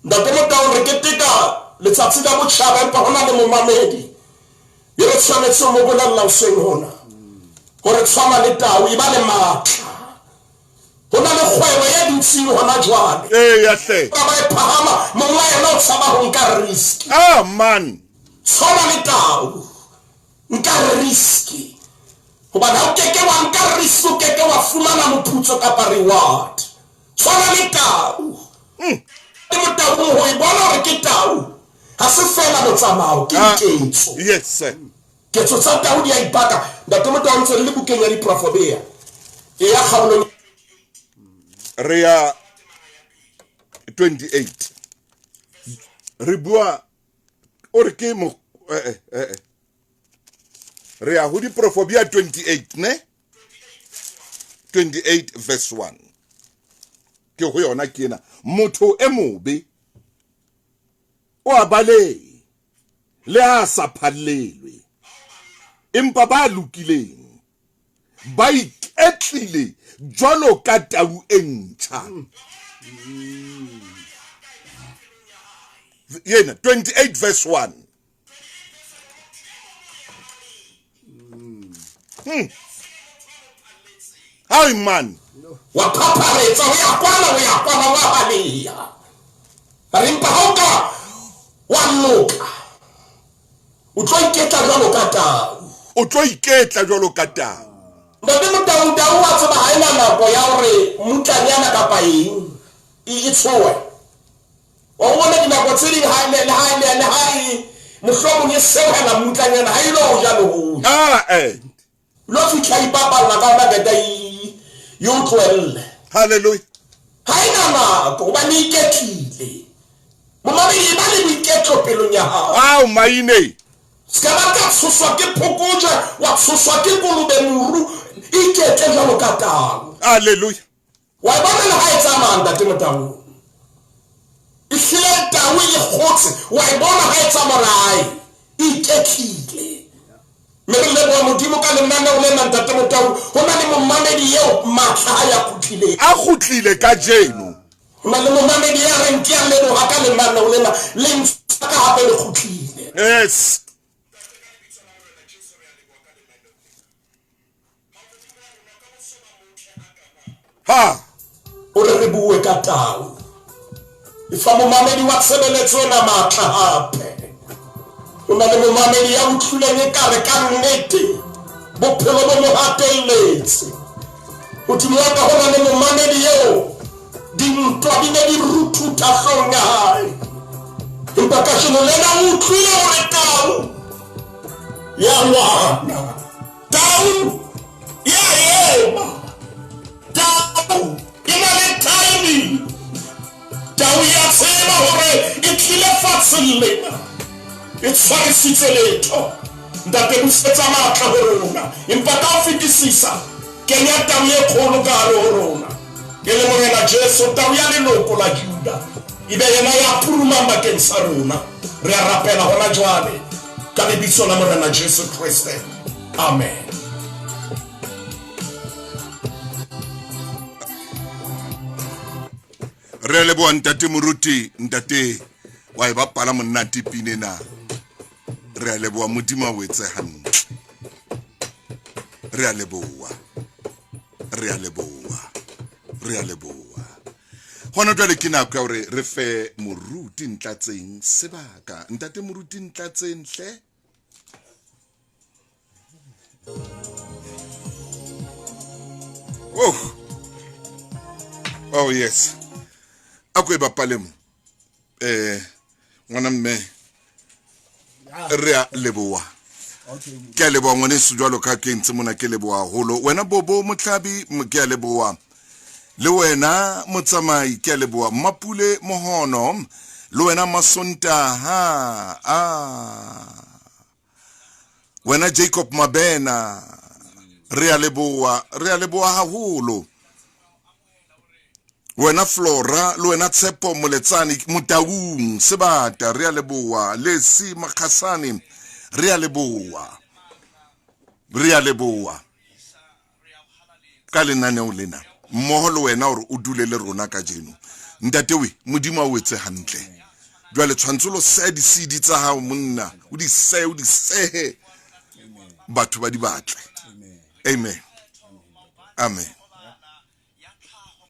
Ntate Motau, re keteka letsatsi la botjhaba empa ho na le momamedi e re tshwanetse ho mo bolella hoseng hona hore tshwana le tau, e ba le matla. Ho na le kgwebo e dutseng hona jwale. Eya hle. Ka ba e phahama, monga yena o tshaba ho nka risk. Ah man. Tshwana le tau, nka risk. Hobane ha o keke wa nka risk, o keke wa fumana moputso kapa reward. Tshwana le tau. Le motaung ho e bona hore ke tau, ha se feela motsamao, ke diketso. Yes, sir. Ketso tsa tau di a ipaka. Ntate Motau ntse re le bukeng ya Diprofobea. E ya kgaolong. Re ya 28. Re bua o re ke mo Re ya ho Diprofobea 28 ne? 28 verse 1. Ke ho yona ke ena. Motho e mobe o a balehe le ha sa phallelwe, empa ba lokileng ba iketlile jwalo ka tau e ntjha. Yena 28 verse 1. Hai man. Wa phapharetsa ho ya kwana, ho ya kwana, wa baleha. Re empa ha o ka wa loka, o tlo iketla jwalo ka tau. O tlo iketla jwalo ka tau. Ntate Motau, tau wa tseba ha ena nako ya hore mmutlanyana kapa eng e tshohe. Wa o bona dinako tse ding ha le ha le le ha e mohlomong e sehela mmutlanyana ha ile ho ja le ho ja. Ah, eh. Lo fihla ipapalla ka ona beta e o tlohelle. Hallelujah. Ha ena nako hobane e iketlile. Momamedi, e ba le boiketlo pelong ya hao. Ao maine. Se ka ba ka tshoswa ke phokojwe, wa tshoswa ke kolobe moru, iketle jwalo ka tau. Hallelujah. Wa e bona le ha e tsamaya ntate Motau. E hlile tau e kgotse, wa e bona ha e tsamaya hae, iketlile. Mme re leboha Modimo ka lenaneo lena ntate Motau, ho na le momamedi eo matla a ya kgutlileng. A kgutlile kajeno. Ho na le momamedi ya reng ke a leboha ka lenaneo lena, le ntsha ka hape le kgutlile. Yes. Ha. O re re bue ka tau. E fa momamedi wa tshebeletso ena matla hape. Ho na le momamedi ya utlwileng ekare ka nnete bophelo bo mo hatelletse. Modimo wa ka, ho na le momamedi eo dintwa di ne di ruthutha hloohong ya hae. Empa kajeno lena o utlwile hore tau ya lwana. Tau ya ema. Tau e na le timing. Tau ya tseba hore e tlile fatsheng lena. E tshwarisitse letho. Ntate, busetsa matla ho rona. Empa ka ho fetisisa, kenya tau e kgolo ka hare ho rona. E le Morena Jesu, tau ya leloko la Juda, e be yena ya purumang bakeng sa rona. Re a rapela hona jwale ka lebitso la Morena Jesu Kriste. Amen. Re leboha ntate Moruti, ntate wa e bapala monate pine na. Re a leboha, Modimo a o etse hantle. Re a leboha. Re a leboha. Re a leboha. Hona jwale ke nako ya hore re fe Moruti Ntlatseng sebaka. Ntate Moruti Ntlatseng hle. Oh. Oh yes, a ko e bapale mo. Eh ngwana mme, re a leboa. Ke a leboa ngwaneso, jwalo ka ke ntse mona ke leboa haholo. Wena Bobo Motlhabi, ke a leboa. Le wena Motsamai, ke a leboa. Mapule Mohono, le wena Masontaha, ah wena Jacob Mabena, re a leboa, re a leboa haholo. Wena Flora, le wena Tshepo Moletsane Motaung Sebata, re a leboa. Lesi Makgasane, re a leboa, re a leboa ka lenaneo lena mmoho le wena gore o dule le rona kajeno. Ntate we, Modimo a o etse hantle. Jwale tshwanetse lo seha di-cd tsa hao monna, o di sehe, o di sehe, batho ba di batle. Amen, amen.